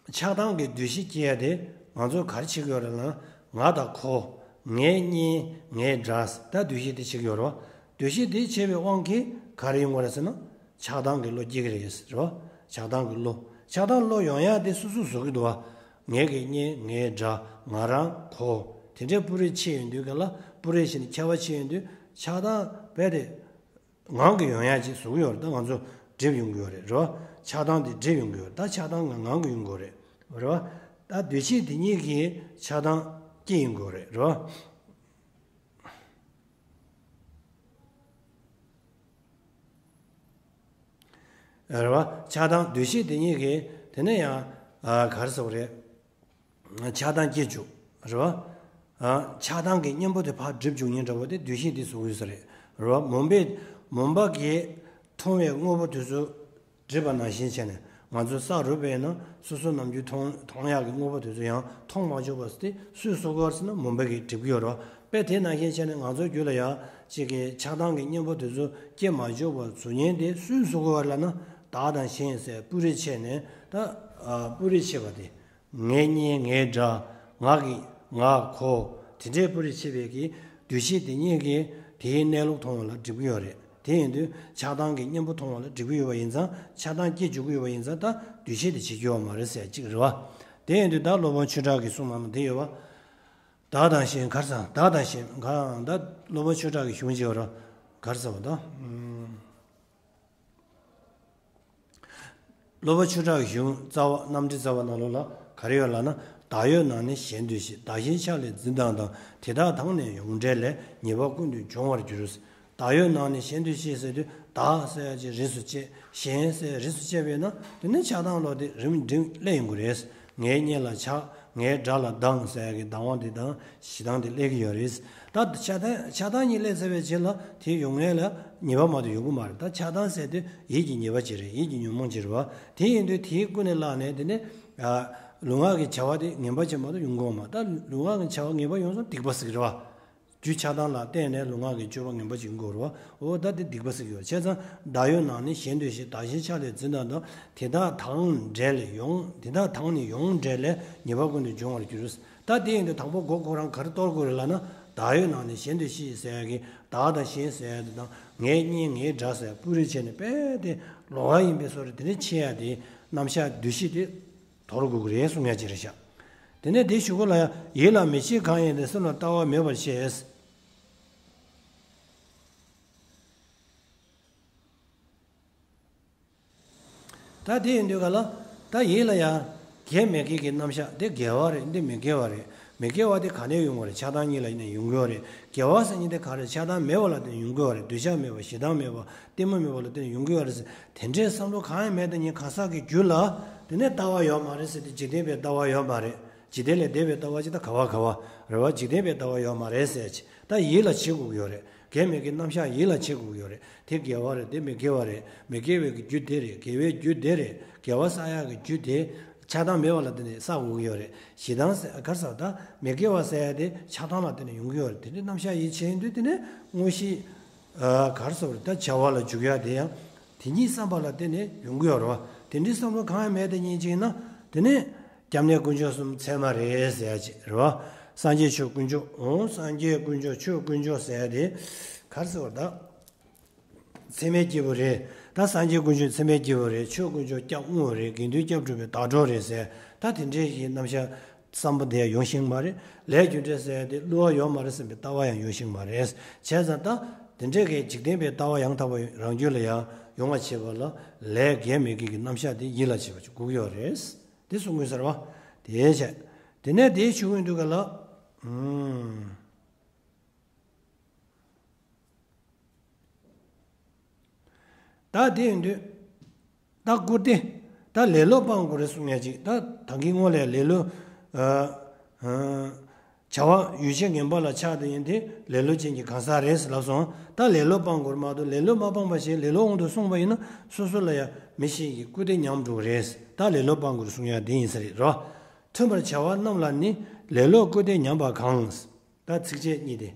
ཆགས་སྡང་གི་འདུ་ཤེས་སྐྱེ་ཡ་དེ་ང་ཚོ་ག་རེ་བྱེད་ཀྱི་ཡོད་རེད་ལབ་ན། ང་དང་ཁོ། ངའི་གཉེན། ངའི་དགྲ། ད་འདུ་ཤེས་དེ་བྱེད་ཀྱི་ཡོད་རེད་བ། འདུ་ཤེས་དེ་བྱེད་པའི་དབང་གིས་ག་རེ་ཡོང་གི་རེད་ཟེར་ན། ཆགས་སྡང་གི་བློ་སྐྱེ་གི་རེད་ཟེར་བ། ཆགས་སྡང་གི་བློ། ཆགས་སྡང་བློ་ཡོང་ཡ་དེ་སོ་སོས་བཟོ་གི་འདུག་བ། ངའི་གི་གཉེན། ངའི་དགྲ། ང་རང་། ཁོ། དེ་འདྲའི་སྤུ་རིས་ཕྱེ་ཡོང་དུས་ག་ལ་སྤུ་རིས་ཕྱེ་ནས་ཁྱབ་པ་ཕྱེ་ཡོང་དུས་ཆགས་སྡང་རྦད་དེ་ངང་གིས་ཡོང་ཡ་ཅིག་བཟོ་གི་ཡོད་རེད། ད་ང་ཚོ་སྒྲིབ་ཡོང་གི་ཡོད་རེད། རེད་བ། ཆགས་སྡང་དེ་སྒྲིབ་ཡོང་གི་ཡོད་རེད། ད་ཆགས་སྡང་ང་ངང་གིས་ཡོང་གི་ཡོད་རེད། རེད་བ། ད་འདུ་ཤེས་དེ་གཉིས་ཀྱིས་ཆགས་སྡང་སྐྱེ་ཡོང་གི་ཡོད་རེད། རེད་བ། རེད་བ། ཆགས་སྡང་འདུ་ཤེས་དེ་གཉིས་ཀྱིས་དེ་ནས་ཡང་། ཨ། ག་རེ་ཟེར་དགོས་རེད། ཆགས་སྡང་སྐྱེ་བཅུག་རེད་བ། ཨ། ཆགས་སྡང་གི་གཉེན་པོ་དེ་ཕར་སྒྲིབ་བཅུག་མཁན་འདྲ་བོ་དེ་འདུ་ཤེས་དེ་བཟོ་གི་ཡོད་ས་རེད། རེད་བ། མུན་པས། མུན་པ་གིས་མཐོང་བའི་དངོས་པོ་དེ་ཚོ་སྒྲིབ་པ་ནང་བཞིན་བྱས་ནས། ང་ཚོ་ས་རུབ་པས་ན་སོ་སོ་ནམ་རྒྱུན་མཐོང་མཐོང་ཡག་གི་དངོས་པོ་དེ་ཚོ་ཡང་མཐོང་མ་བཅུག་པ་དེ་སུས་བཟོ་གི་ཡོད་རེད་ཟེར་ན་མུན་པ་གིས་སྒྲིབ་ཀྱི་ཡོད་རེད་བ། དཔེ་དེ་ནང་བཞིན་བྱས་ནས་ང་ཚོའི་རྒྱུད་ལ་ཡང་གཅིག་གི་ཆགས་སྡང་གི་གཉེན་པོ་དེ་ཚོ་སྐྱེ་མ་བཅུག་པར་བཟོ་མཁན་དེ་སུས་བཟོ་གི་ཡོད་རེད་ལབ་ན། བདག་དང་གཞན་ཟེར་སྤུ་རིས་ཕྱེ་ནས་ད། ཨ། སྤུ་རིས་ཕྱེ་བ་དེ། ངའི་གཉེན། ངའི་དགྲ། ང་གི། ང་ཁོ། དེ་འདྲའི་སྤུ་རིས་ཕྱེ་བའི་གི་འདུ་ཤེས་དེ་གཉིས་ཀྱིས་དེའི་གནས་ལུགས་མཐོང་བ་ལ་སྒྲིབ་ཀྱི་ཡོད་རེད། དེ་ཡིན་དུས་ཆགས་སྡང་གི་གཉེན་པོ་མཐོང་བ་ལ་སྒྲིབ་ཀྱི་ཡོད་པ་ཡིན་ཙང་། ཆགས་སྡང་སྐྱེ་འཇུག་གི་ཡོད་པ་ཡིན་ཙང་། ད་འདུ་ཤེས་དེ་བྱེད་ཀྱི་ཡོད་མ་རེད་ཟེར་གཅིག་རེད་བ། དེ་ཡིན་དུས་ད་སློབ་དཔོན་ཆོས་གྲགས་ཀྱིས་གསུངས་གནང་ན་དེ་ཡོད་བ། བདག་དང་གཞན། ག་རེ་ཟེར། བདག་དང་གཞན། གང་ད་སློབ་དཔོན་ཆོས་གྲགས་ཀྱི་གཞུང་ཅིག་ཡོད་རེད། ག་རེ་ཟེར་བ་ད། ཨུམ། སློབ་དཔོན་ཆོས་གྲགས་ཀྱི་གཞུང་རྩ་བ། རྣམ་འགྲེལ་རྩ་བ་ནང་ལོགས་ལ་ག་རེ་ཡོད་ལབ་ན། བདག་ཡོད་ནང་ནས་གཞན་འདུ་ཤེས། བདག་གཞན་ཆགས་ལས་འཛིན་སྟངས་དང་། དེ་དག་དང་ནི་ཡོངས་བྲལ་ལས། ཉེས་པ་ཀུན་ཏུ་སྦྱོང་བར་འགྱུར། བདག་ཡོད་ནང་ནས་གཞན་འདུ་ཤེས་ཟེར་དུས། བདག་ཟེར་ཡ་ཅིག་རིས་སུ་བཅད། གཞན་ཟེར་ཡ་རིས་སུ་བཅད་པས་ན། དེ་ནི་ཆགས་སྡང་བློ་དེ་རིམ་རིམ་སླེབས་ཡོང་གི་རེད། ངའི་གཉེན་ལ་ཆགས། ངའི་དགྲ་ལ་སྡང་ཟེར་ཡ་གི་སྡང་བ་དེ་དང་། ཞེ་སྡང་དེ་སླེབས་ཀྱི་ཡོད་རེད། ད་ཆགས་སྡང་ཆགས་སྡང་གཉིས་སླེབས་ཚར་བའི་རྗེས་ལ་དེ་ཡོང་ཡ་ལ་ཉེས་པ་མ་གཏོགས་ཡོང་གི་མ་རེད། ད་ཆགས་སྡང་ཟེར་དུས་ཡིད་ཀྱི་ཉེས་པ་ཅིག་རེད། ཡིད་ཀྱི་ཉོན་མོངས་ཅིག་རེད་བ། དེ་ཡིན་དུས་དེ་ཀུན་ནས་བརླགས་ནས། དེ་ནས། ཨ། ལུས་ངག་གི་བྱ་བ་དེ་ངན་པ་ཅིག་མ་གཏོགས་ཡོང་གི་ཡོད་མ་རེད། ད་ལུས་ངག་གི་བྱ་བ་ངན་པ་ཡོང་ཙང་སྡིག་པ་ཟེར་གི་རེད་བ། རྒྱུ་ཆགས་སྡང་ལ་བརྟེན་ནས་ལུས་ངག་གི་སྤྱོད་པ་ངན་པ་ཅིག་ཡོང་གི་ཡོད་རེད་བ། འོ་ད་དེ་སྡིག་པ་ཟེར་གི་ཡོད་རེད། བྱས་ཙང་། བདག་ཡོད་ནང་ནས་གཞན་འདུ་ཤེས། བདག་གཞན་ཆགས་ལས་འཛིན་སྟངས་དང་། དེ་དག་དང་བྲལ་ལས་ཡོངས། དེ་དག་དང་ནི་ཡོངས་བྲལ་ལས། ཉེས་པ་ཀུན་ཏུ་སྦྱོང་བར་འགྱུར། ད་དེ་ཡིན་དུས་དང་པོ་མགོ་ཁོ་རང་ག་རེ་གཏོར་དགོས་རེད་ལབ་ན། བདག་ཡོད་ནང་ནས་གཞན་འདུ་ཤེས་ཟེར་ཡ་གི། བདག་དང་གཞན་ཟེར་ཡ་དེ་དང་། ངའི་གཉེན། ངའི་དགྲ་ཟེར་ཡ་སྤུ་རིས་བྱས་ནས་རྦད་དེ་ ལོགས་ཀ་ཡིན་པའི་བཟོ་འདྲ་དེ་འདྲ་ཕྱེ་ཡ་དེ་རྣམ་གཞག་འདུ་ཤེས་དེ་དོར་དགོས་ཀྱི་རེད་གསུང་ཡ་ཅིག་རེད་ཤག་དེ་ནས་དེའི་གཞུག་གུ་ལ་ཡ་ཡིད་ལ་མི་བྱེད་གང་ཡིན་ཏེ་སེམས་ལ་ལྟ་བ་མེད་པར་བཤད། ད་དེ་ཡིན་དུས་ག་ལ། ད་ཡིད་ལ་ཡང་དགེ་མི་དགེ་གི་རྣམ་གཞག་དེ་དགེ་བ་རེད། འདི་མི་དགེ་བ་རེད། མི་དགེ་བ་དེ་ག་ནས་ཡོང་བ་རེད། ཆགས་སྡང་གཉིས་ལ་ཡིན་ན་ཡོང་གི་ཡོད་རེད། དགེ་བ་ཟེར་མཁན་དེ་ག་རེ་ཆགས་སྡང་མེད་པ་ལ་བརྟེན་ནས་ཡོང་གི་ཡོད་རེད། འདོད་ཆགས་མེད་པ་ཞེ་སྡང་མེད་པ་གཏི་མུག་མེད་པ་ལ་བརྟེན་ནས་ཡོང་གི་ཡོད་རེད་ཟེར། དེ་འདྲའི་བསམ་བློ་གང་ཡང་མེད་དེ་ཉིད་གང་ཟག་གི་རྒྱུད་ལ་དེ་ནས་ལྟ་བ་ཡོད་མ་རེད་ཟེར་ཏེ་འཇིག་རྟེན་པའི་ལྟ་བ་ཡོད་མ་རེད། འཇིག་རྟེན་ལས་འདས་པའི་ལྟ་བ་ཅིག་ད་ག་བ་ག་བ་རེད་བ། འཇིག་རྟེན་པའི་ལྟ་བ་ཡོད་མ་རེད་ཟེར་ཅིག་ད་ཡིད་ལ་བྱེད་དགོས་ཀྱི་ཡོད་རེད། དགེ་མི་དགེའི་རྣམ་གཞག་ཡིད་ལ་བྱེད་དགོས་ཀྱི་ཡོད་རེད། དེ་དགེ་བ་རེད། དེ་མི་དགེ་བ་རེད། མི་དགེ་བའི་གི་རྒྱུ་དེ་རེད། དགེ་བའི་རྒྱུ་དེ་རེད། དགེ་བ་བསགས་ཡག་གི་རྒྱུ་དེ་ཆགས་སྡང་མེད་པ་ལ་བརྟེན་ནས་བསགས་དགོས་ཀྱི་ཡོད་རེད། ཞེ་སྡང་ཟེར་ག་རེ་ཟེར་ད་མི་དགེ་བ་བསགས་ཡག་དེ་ཆགས་སྡང་ལ་བརྟེན་ནས་ཡོང་གི་ཡོད་རེད། དེ་འདྲའི་རྣམ་གཞག་ཡིད་བྱེད་ཡིན་དུས་དེ་ནས་དངོས་གཞི་ག་རེ་ཟེར་ད་བྱ་བ་ལ་འཇུག་ཡག་དེ་ཡང་དེ་ཉིད་བསམ་པ་ལ་བརྟེན་ནས་ཡོང་གི་ཡོད་རེད་བ། དེ་འདྲའི་བསམ་བློ་གང་ཡང་མེད་དེ་ཉིད་ཅིག་ཡིན་ན་དེ་ནས། སྐྱབས་གནས་དཀོན་མཆོག་གསུམ་ཚད་མ་རེད་ཟེར་ཡ་ཅིག་རེད་བ། སངས་རྒྱས་ཆོས་དཀོན་མཆོག་འོང་། སངས་རྒྱས་དཀོན་མཆོག་ཆོས་དཀོན་མཆོག་ཟེར་ཡ་དེ་ག་རེ་ཟེར་བ་ད། ཚད་མའི་སྐྱེས་བུ་རེད། ད་སངས་རྒྱས་དཀོན་མཆོག་ཚད་མའི་སྐྱེས་བུ་རེད། ཆོས་དཀོན་མཆོག་སྐྱབས་དངོས་རེད། དགེ་འདུན་སྐྱབས་སྒྲུབ་པའི་བདག་གྲོགས་རེད་ཟེར། ད་དེ་འདྲའི་ཞིག་རྣམ་གཞག་བསམ་པ་དེ་ཡང་ཡོང་ཤེས་མ་རེད། ལས་རྒྱུ་འབྲས་ཟེར་ཡ་དེ་བསླུ་བ་ཡོད་མ་རེད་བསམ་པའི་ལྟ་བ་ཡང་ཡོང་ཤེས་མ་རེད། བྱས་ཙང་ད་དེ་འདྲའི་གི་འཇིག་རྟེན་པའི་ལྟ་བ་ཡང་དག་པ་རང་རྒྱུད་ལ་ཡང་ཡོང་བ་བྱེད་པ་ལ་ལས་དགེ་མི་དགེ་གི་རྣམ་གཞག་དེ་ཡིད་ལ་བྱེད་པ་ཅིག་དགོས་ཀྱི་ཡོད་རེད། དེ་གསུང་གི་ཡོད་ས་རེད་བ། དེ་བྱས། དེ་ནས་དེའི་ཆུ་ཀུན་དུ་ག་ལ། ཨུམ། ད་དེ་ཡིན་དུས། ད་བཀུར་སྟི། ད་ལེ་ལོ་སྤང་དགོས་རེད་གསུང་ཡ་ཅིག་ད་ད་གིན་སྔོན་ལ་ལེ་ལོ། ཨ། ཨ། བྱ་བ་ཡུལ་ཅན་ངན་པ་ལ་ཆགས་དེ་ཡིན་དེ་ལེ་ལོ་ཅན་གྱི་གང་ཟག་རེད་ཟེར་ལབ་སོང་། ད་ལེ་ལོ་སྤང་དགོས་རེད་མ་གཏོགས་ལེ་ལོ་མ་སྤངས་པ་ཞིག་ལེ་ལོ་དབང་དུ་སོང་བ་ཡིན་ན་སོ་སོ་ལ་ཡང་མི་གཞན་གྱིས་བཀུར་སྟི་ཉམས་འགྲོ་གི་རེད། ད་ལེ་ལོ་སྤང་དགོས་རེད་གསུང་ཡ་དེ་ཡིན་ས་རེད་རོ། མཐུན་པར་བྱ་བ་རྣམས་ལ་ནི་ལེ་ལོ་བཀུར་སྟི་ཉམས་པ་གང་། ད་ཚིགས་བཅད་གཉིས་དེ།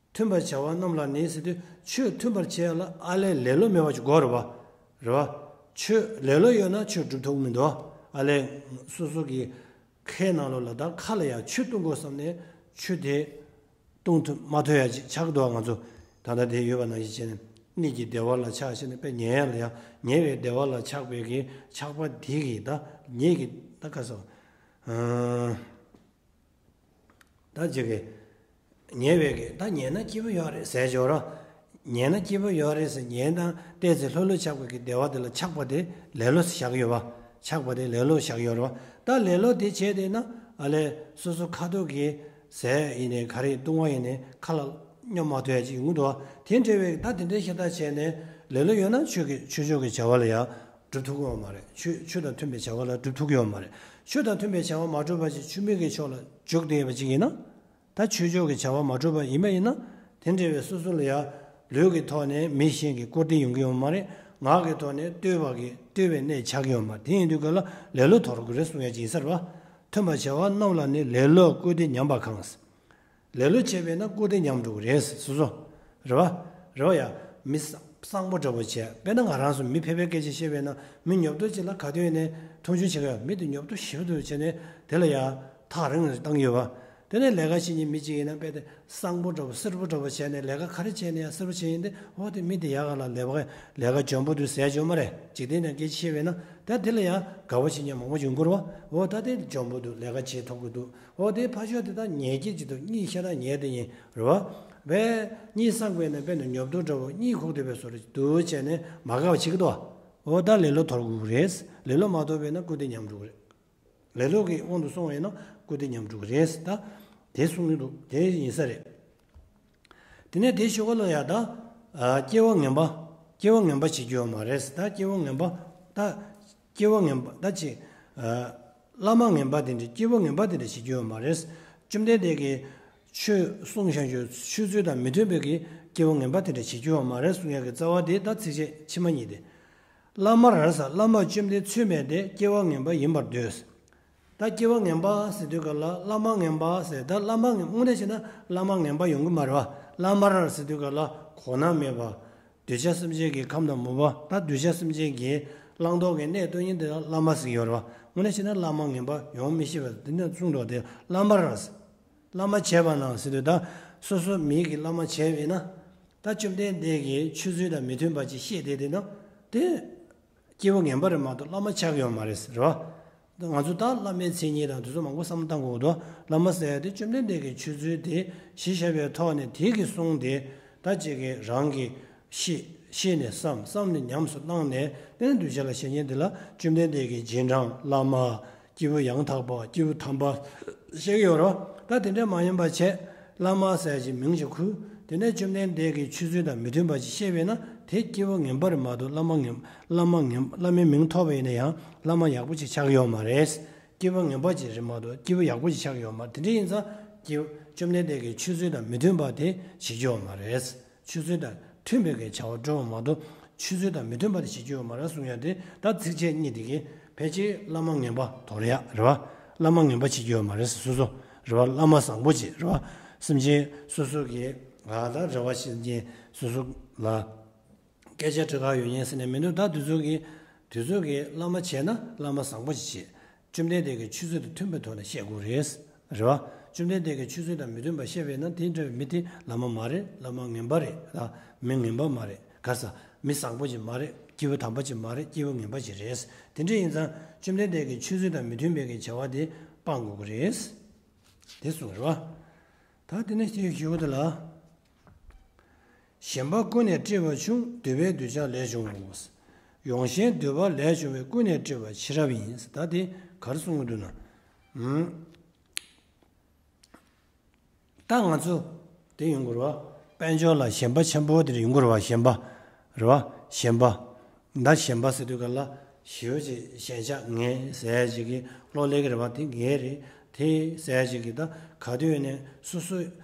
མཐུན་པར་བྱ་བ་རྣམས་ལ་ནི་ཟེར་དུས་ཆོས་མཐུན་པར་བྱེད་ཡ་ལ་ཨ་ལས་ལེ་ལོ་མེད་པ་ཅིག་དགོས་རེད་བ། རེད་བ། ཆོས་ལེ་ལོ་ཡོད་ན་ཆོས་སྒྲུབ་ཐུབ་ཀྱི་མི་འདུག་ཨ་ལས་སོ་སོ་གི་ཁའི་ནང་ལོགས་ལ་ད་ཁ་ལ་ཡང་ཆུ་བཏུང་དགོས་བསམ་ནས་ཆུ་དེ་བཏུང་ཐུབ་མ་ཐུབ་ཡ་ཅིག་ཆགས་འདུག་ང་ཚོ་ད་ལྟ་དེ་ཡོད་པ་ནང་བཞིན་བྱས་ནས་གཉིད་ཀྱི་བདེ་བ་ལ་ཆགས་བྱས་ནས་དཔེ་ཉལ་ཡ་ལ་ཡང་ཉལ་བའི་བདེ་བ་ལ་ཆགས་པའི་གི་ཆགས་པ་དེ་གི་ད་ཉལ་གི་ད་ག་ཟེར། ད་ཅིག་གི་ཉལ་བའི་གི་ད་ཉལ་ན་སྐྱིད་པོ་ཡོད་རེད་ཟེར་ཞོར་རོ། ཉལ་ན་སྐྱིད་པོ་ཡོད་རེད་ཟེར་ཉལ་དང་བལྟས་ཚེ་ལྷོད་ལྷོད་ཆགས་པའི་གི་བདེ་བ་དེ་ལ་ཆགས་པ་དེ་ལེ་ལོ་ཟེར་བཞག་གི་ཡོད་པ། ཆགས་པ་དེ་ལེ་ལོ་བཞག་ཡོད་རེད་བ། ད་ལེ་ལོ་དེ་བྱས་དེ་ན་ཨ་ལས་སོ་སོ་ཁ་ཐུག་གི་ཟས་ཡིན་ནའི་ག་རེ་བཏུང་བ་ཡིན་ནའི་ཁ་ལ་སྙོབ་མ་ཐུབ་ཡ་ཅིག་ཡོང་གི་འདུག་བ། དེ་འདྲ་བའི་ད་དེ་འདྲའི་ཤ་སྟག་བྱས་ནས་ལེ་ལོ་ཡོད་ན་ཆོས་ཀྱི་ཆོས་ཕྱོགས་ཀྱི་བྱ་བ་ལ་ཡང་སྒྲུབ་ཐུབ་ཀྱི་ཡོད་མ་རེད། ཆོས་ཆོས་དང་མཐུན་པའི་བྱ་བ་ལ་སྒྲུབ་ཐུབ་ཀྱི་ཡོད་མ་རེད། ཆོས་དང་མཐུན་པའི་བྱ་བ་མ་སྒྲུབ་པ་ཞིག་ཆོས་མེད་ཀྱི་ཕྱོགས་ལ་འཇུག་བསྡད་པ་ཅིག་ཡིན་ན། ད་ཆོས་ཕྱོགས་ཀྱི་བྱ་བ་མ་སྒྲུབ་པ་ཡིན་པ་ཡིན་ན། དེ་འདྲ་བའི་སོ་སོ་ལ་ཡང་ལུས་ཀྱི་ཐོག་ནས་མི་གཞན་གྱི་བཀུར་སྟི་ཡོང་གི་ཡོད་མ་རེད། ངག་གི་ཐོག་ནས་བསྟོད་པ་གི་བསྟོད་པའི་གནས་ཆགས་ཀྱི་ཡོད་མ་རེད། དེ་ཡིན་དུས་ག་ལ་ལེ་ལོ་དོར་དགོས་རེད་གསུང་ཡ་ཅིག་ཡིན་ས་རེད་བ། མཐུན་པར་བྱ་བ་རྣམས་ལ་ནི་ལེ་ལོ་བཀུར་སྟི་ཉམས་པ་གང་། ལེ་ལོ་བྱས་པས་ན་བཀུར་སྟི་ཉམས་འགྲོ་གི་རེད་སོ་སོ། རེད་བ། རེད་བ་ཡ། མི་བཟང་བཟང་པོ་འདྲ་པོ་བྱས་དཔེར་ན་ང་རང་ཚོ་མི་ཕལ་པའི་སྐད་ཆ་བཤད་པས་ན་མི་ཉོབ་ཏོ་ཅིག་ལ་ག་དུས་ནས་མཐོང་ཆུང་བྱེད་ཀྱི་ཡོད། མི་དེ་ཉོབ་ཏོ་ཞེ་པོ་འདུག་བྱས་ནས་དེ་ལ་ཡ་ཐག་རིང་རིང་བཏང་གི་ཡོད་བ། དེ་ནས་ལས་ཀ་བྱེད་མཁན་མི་གཅིག་ཡིན་ན་དཔེ་དེ་བཟང་པོ་འདྲ་པོ་སེར་པོ་འདྲ་པོ་བྱས་ནས་ལས་ཀ་ག་རེ་བྱས་ནས་ཡང་སེར་པོ་བྱས་ཡིན་ཏེ་འོ་དེ་མི་དེ་ཡག་ག་ལ་ལས་ཀ་ལས་ཀ་འཇོན་པོ་འདུག་ཟེར་ཡ་ཡོད་མ་རེད། འཇིག་རྟེན་ནང་སྐད་ཆ་བཤད་པས་ན་ད་དེ་ལ་ཡ་དགའ་པོ་བྱེད་མཁན་མང་པོ་ཡོང་གི་རེད་བ། འོ་ད་དེ་འཇོན་པོ་འདུག་ལས་ཀ་བྱེད་ཐུབ་ཀྱི་འདུག་འོ་དེ་ཕར་ཕྱོགས་དེ་དག་ཉལ་སྐྱིད་ཅིག་འདུག་གཉིད་ཤ་སྟག་ཉལ་དེ་ཡིན་རེད་བ། བས་གཉིད་སངས་པས་ན་དཔེར་ན་ཉོབ་ཏོ་འདྲ་བོ་གཉིད་ཁུག་བསྡད་པའི་བཟོ་འདྲ་ཅིག་འདུག་བྱས་ནས་མ་དགའ་བ་བྱེད་ཀྱི་འདུག་འོ་ད་ལེ་ལོ་དོར་དགོས་ཀྱི་རེད། ལེ་ལོ་མ་དོར་བས་ན་བཀུར་སྟི་ཉམས་འགྲོ་གི་རེད། ལེ་ལོ་གི་དབང་དུ་སོང་བས་ན་བཀུར་སྟི་ཉམས་འགྲོ་གི་རེད། ད་དེ་གསུང་གི་འདུག་དེ་ཡིན་ས་རེད། དེ་ནས་དེའི་གཞུག་གུ་ལ་ཡ་ད། ཨ། སྐྱེ་བ་ངན་པ། སྐྱེ་བ་ངན་པ་བྱེད་རྒྱུ་ཡོད་མ་རེད། ད་སྐྱེ་བ་ངན་པ། ད། སྐྱེ་བ་ངན་པ་ད་ཅི། ཨ། བླ་མ་ངན་པ་དེ་འདྲ་སྐྱེ་བ་ངན་པ་དེ་འདྲ་བྱེད་རྒྱུ་ཡོད་མ་རེད། བཅོམ་ལྡན་འདས་ཀྱིས་ཆོས་གསུངས་བཞག་རྒྱུ་ཆོས་ཚུལ་དང་མི་མཐུན་པའི་གི་སྐྱེ་བ་ངན་པ་དེ་འདྲ་བྱེད་རྒྱུ་ཡོད་མ་རེད་གསུང་ཡ་གི་རྩ་བ་དེ་ད་ཚིགས་བཅད་ཕྱི་མ་གཉིས་དེ། བླ་མར་ཟེར་བླ་མ་བཅོམ་ལྡན་ཚུལ་མེད་དེ་སྐྱེ་བ་ངན་པ་ཡིན་པར་འདོད། ད་སྐྱེ་བ་ངན་པ་ཟེར་དུས་ག་ལ་བླ་མ་ངན་པ་ཟེར་ད་བླ་མ་ངན་དངོས་གནས་བྱས་ན་བླ་མ་ངན་པ་ཡོང་གི་མ་རེད་བ། བླ་མར་ཟེར་དུས་ག་ལ་གོ་ན་མེད་པ། གདུལ་བྱ་སེམས་ཅན་གྱི་ཁམས་དང་མུན་པ་ད་གདུལ་བྱ་སེམས་ཅན་གྱི་བླང་དོར་གྱི་གནས་སྟོན་མཁན་དེ་ལ་བླ་མ་ཟེར་གྱི་ཡོད་རེད་བ། དངོས་གནས་བྱས་ན་བླ་མ་ངན་པ་ཡོང་མི་ཤེས་པ་དེ་ནས་གསུངས་འགྲོ་དེ་བླ་མར་ཟེར། བླ་མ་བྱས་པ་ན་ཟེར་དུས་ད་སོ་སོ་མི་གི་བླ་མ་བྱས་པས་ན། ད་བཅོམ་ལྡན་འདས་ཀྱིས་ཆོས་ཚུལ་དང་མི་མཐུན་པ་ཅིག་བཤད་བསྡད་དེ་ན་དེ་ སྐྱེས་བུ་ངན་པ་རེད་མ་གཏོགས་བླ་མ་ཆགས་ཡོད་མ་རེད། རེད་བ། ང་ཚོ་ད་བླ་མའི་མཚན་ཉིད་དང་དེ་ཚོ་མང་པོ་བསམ་བློ་བཏང་དགོས་འདུག་བླ་མ་ཟེར་ཡ་དེ་བཅོམ་ལྡན་འདས་ཀྱི་ཆོས་ཚུལ་དེ་གཞི་བཞག་པའི་ཐོག་ནས་དེ་གི་གསུང་དེ་ད་ཅིག་གི་རང་གི་ཤེས། ཤེས་ནས་བསམ། བསམ་ནས་ཉམས་སུ་བླངས་ནས་དེ་ནས་གདུལ་བྱ་ལ་བཤད་མཁན་དེ་ལ་བཅོམ་ལྡན་འདས་ཀྱི་རྗེས་འབྲང་བླ་མ། སྐྱེས་བུ་ཡང་དག་པ། སྐྱེས་བུ་དམ་པ་བཤད་ཀྱི་ཡོད་རེད་བ། ད་དེ་འདྲ་མ་ཡིན་པ་བྱས། བླ་མ་ཟེར་ཞིག་མིང་ཞིག་ཁུར། དེ་ནས་བཅོམ་ལྡན་འདས་ཀྱི་ཆོས་ཚུལ་དང་མི་མཐུན་པ་ཞིག་བཤད་པས་ན་དེ་སྐྱེས་བུ་ངན་པ་རེད་མ་གཏོགས་བླ་མ་ངན། བླ་མ་ངན། བླ་མའི་མིང་ཐོབ་པ་ཡིན་ན་ཡང་བླ་མ་ཡག་པོ་ཞིག་ཆགས་ཡོད་མ་རེད། སྐྱེས་བུ་ངན་པ་ཅིག་རེད་མ་གཏོགས་སྐྱེས་བུ་ཡག་པོ་ཅིག་ཆགས་ཡོད་མ་རེད། དེ་འདྲ་ཡིན་ཙང་སྐྱེས་བུ་བཅོམ་ལྡན་འདས་ཀྱི་ཆོས་ཚུལ་དང་མི་མཐུན་པ་དེ་བྱེད་ཀྱི་ཡོད་མ་རེད། ཆོས་ཚུལ་དང་མཐུན་པའི་གི་བྱ་བ་སྒྲུབ་པ་མ་གཏོགས་ཆོས་ཚུལ་དང་མི་མཐུན་པ་དེ་བྱེད་ཀྱི་ཡོད་མ་རེད་གསུང་ཡ་དེ། ད་ཚིགས་བཅད་གཉིས་དེ་གིས་ཕལ་ཆེར་བླ་མ་ངན་པ་དོར་ཡ་རེད་བ། བླ་མ་ངན་པ་བྱེད་ཀྱི་ཡོད་མ་རེད། སོ་སོ་རེད་བ། བླ་མ་བཟང་པོ་ཅིག་རེད་བ། སེམས་ཅན་སོ་སོ་གི་ང་ད་རེ་བ་བྱེད་མཁན་སོ་སོ་ལ། སྐད་ཆ་དྲི་ག་ཡོད་ཉན་ཟེར་ནས་མི་འདུག་ད་དུས་ཚོད་ཀྱི་དུས་ཚོད་ཀྱི་བླ་མ་བྱས་ན་བླ་མ་བཟང་པོ་ཞིག་བྱེད། བཅོམ་ལྡན་འདས་ཀྱི་ཆོས་ཚུལ་དང་མཐུན་པའི་ཐོག་ནས་བཤད་དགོས་རེད། རེད་བ། བཅོམ་ལྡན་འདས་ཀྱི་ཆོས་ཚུལ་དང་མི་མཐུན་པ་བཤད་པས་ན་དེ་འདྲ་བའི་མི་དེ་བླ་མ་མ་རེད། བླ་མ་ངན་པ་རེད། ད་མི་ངན་པ་མ་རེད། ག་ས་མི་བཟང་པོ་ཅིག་མ་རེད། སྐྱེས་བུ་དམ་པ་ཅིག་མ་རེད། སྐྱེས་བུ་ངན་པ་ཅིག་རེད། དེ་འདྲ་ཡིན་ཙང་བཅོམ་ལྡན་འདས་ཀྱི་ཆོས་ཚུལ་དང་མི་མཐུན་པའི་གི་བྱ་བ་དེ་སྤང་དགོས་ཀྱི་རེད། དེ་གསུངས་རེད་བ། ད་དེ་ནས་ཞེས་ཞུ་བ་དེ་ལ། ཞེན་པ་ཀུན་ནས་སྤྲོས་པ་ཆུང་། འདོད་པས་འདོད་ཆགས་ལས་བྱུང་བའོ། ཡོངས་ཞེན་འདོད་པ་ལས་བྱུང་བའི། ཀུན་ནས་སྤྲོས་པ་ཕྱི་རབས་ཡིན། ད་དེ་ག་རེ་གསུང་གི་འདུག་ན། ཨུམ། ད་ང་ཚོ་དེ་ཡོང་དགོས་རེད་བ། དཔལ་འབྱོར་ལ་ཞེན་པ་ཆེན་པོ་དེ་འདྲ་ཡོང་གི་རེད་བ། ཞེན་པ་རེད་བ། ཞེན་པ། ད་ཞེན་པ་ཟེར་དུས་ག་ལ་ཞེ་པོ་ཅིག་ཞེན་ཆགས་ངས་ཟེར་ཡ་ཅིག་གི་བློ་སླེབས་ཀྱི་རེད་བ། དེ་ངས་རེད། དེ་ཟེར་ཡ་ཅིག་གི་ད་ག་དུས་ཡོད་ནས་སོ་སོ་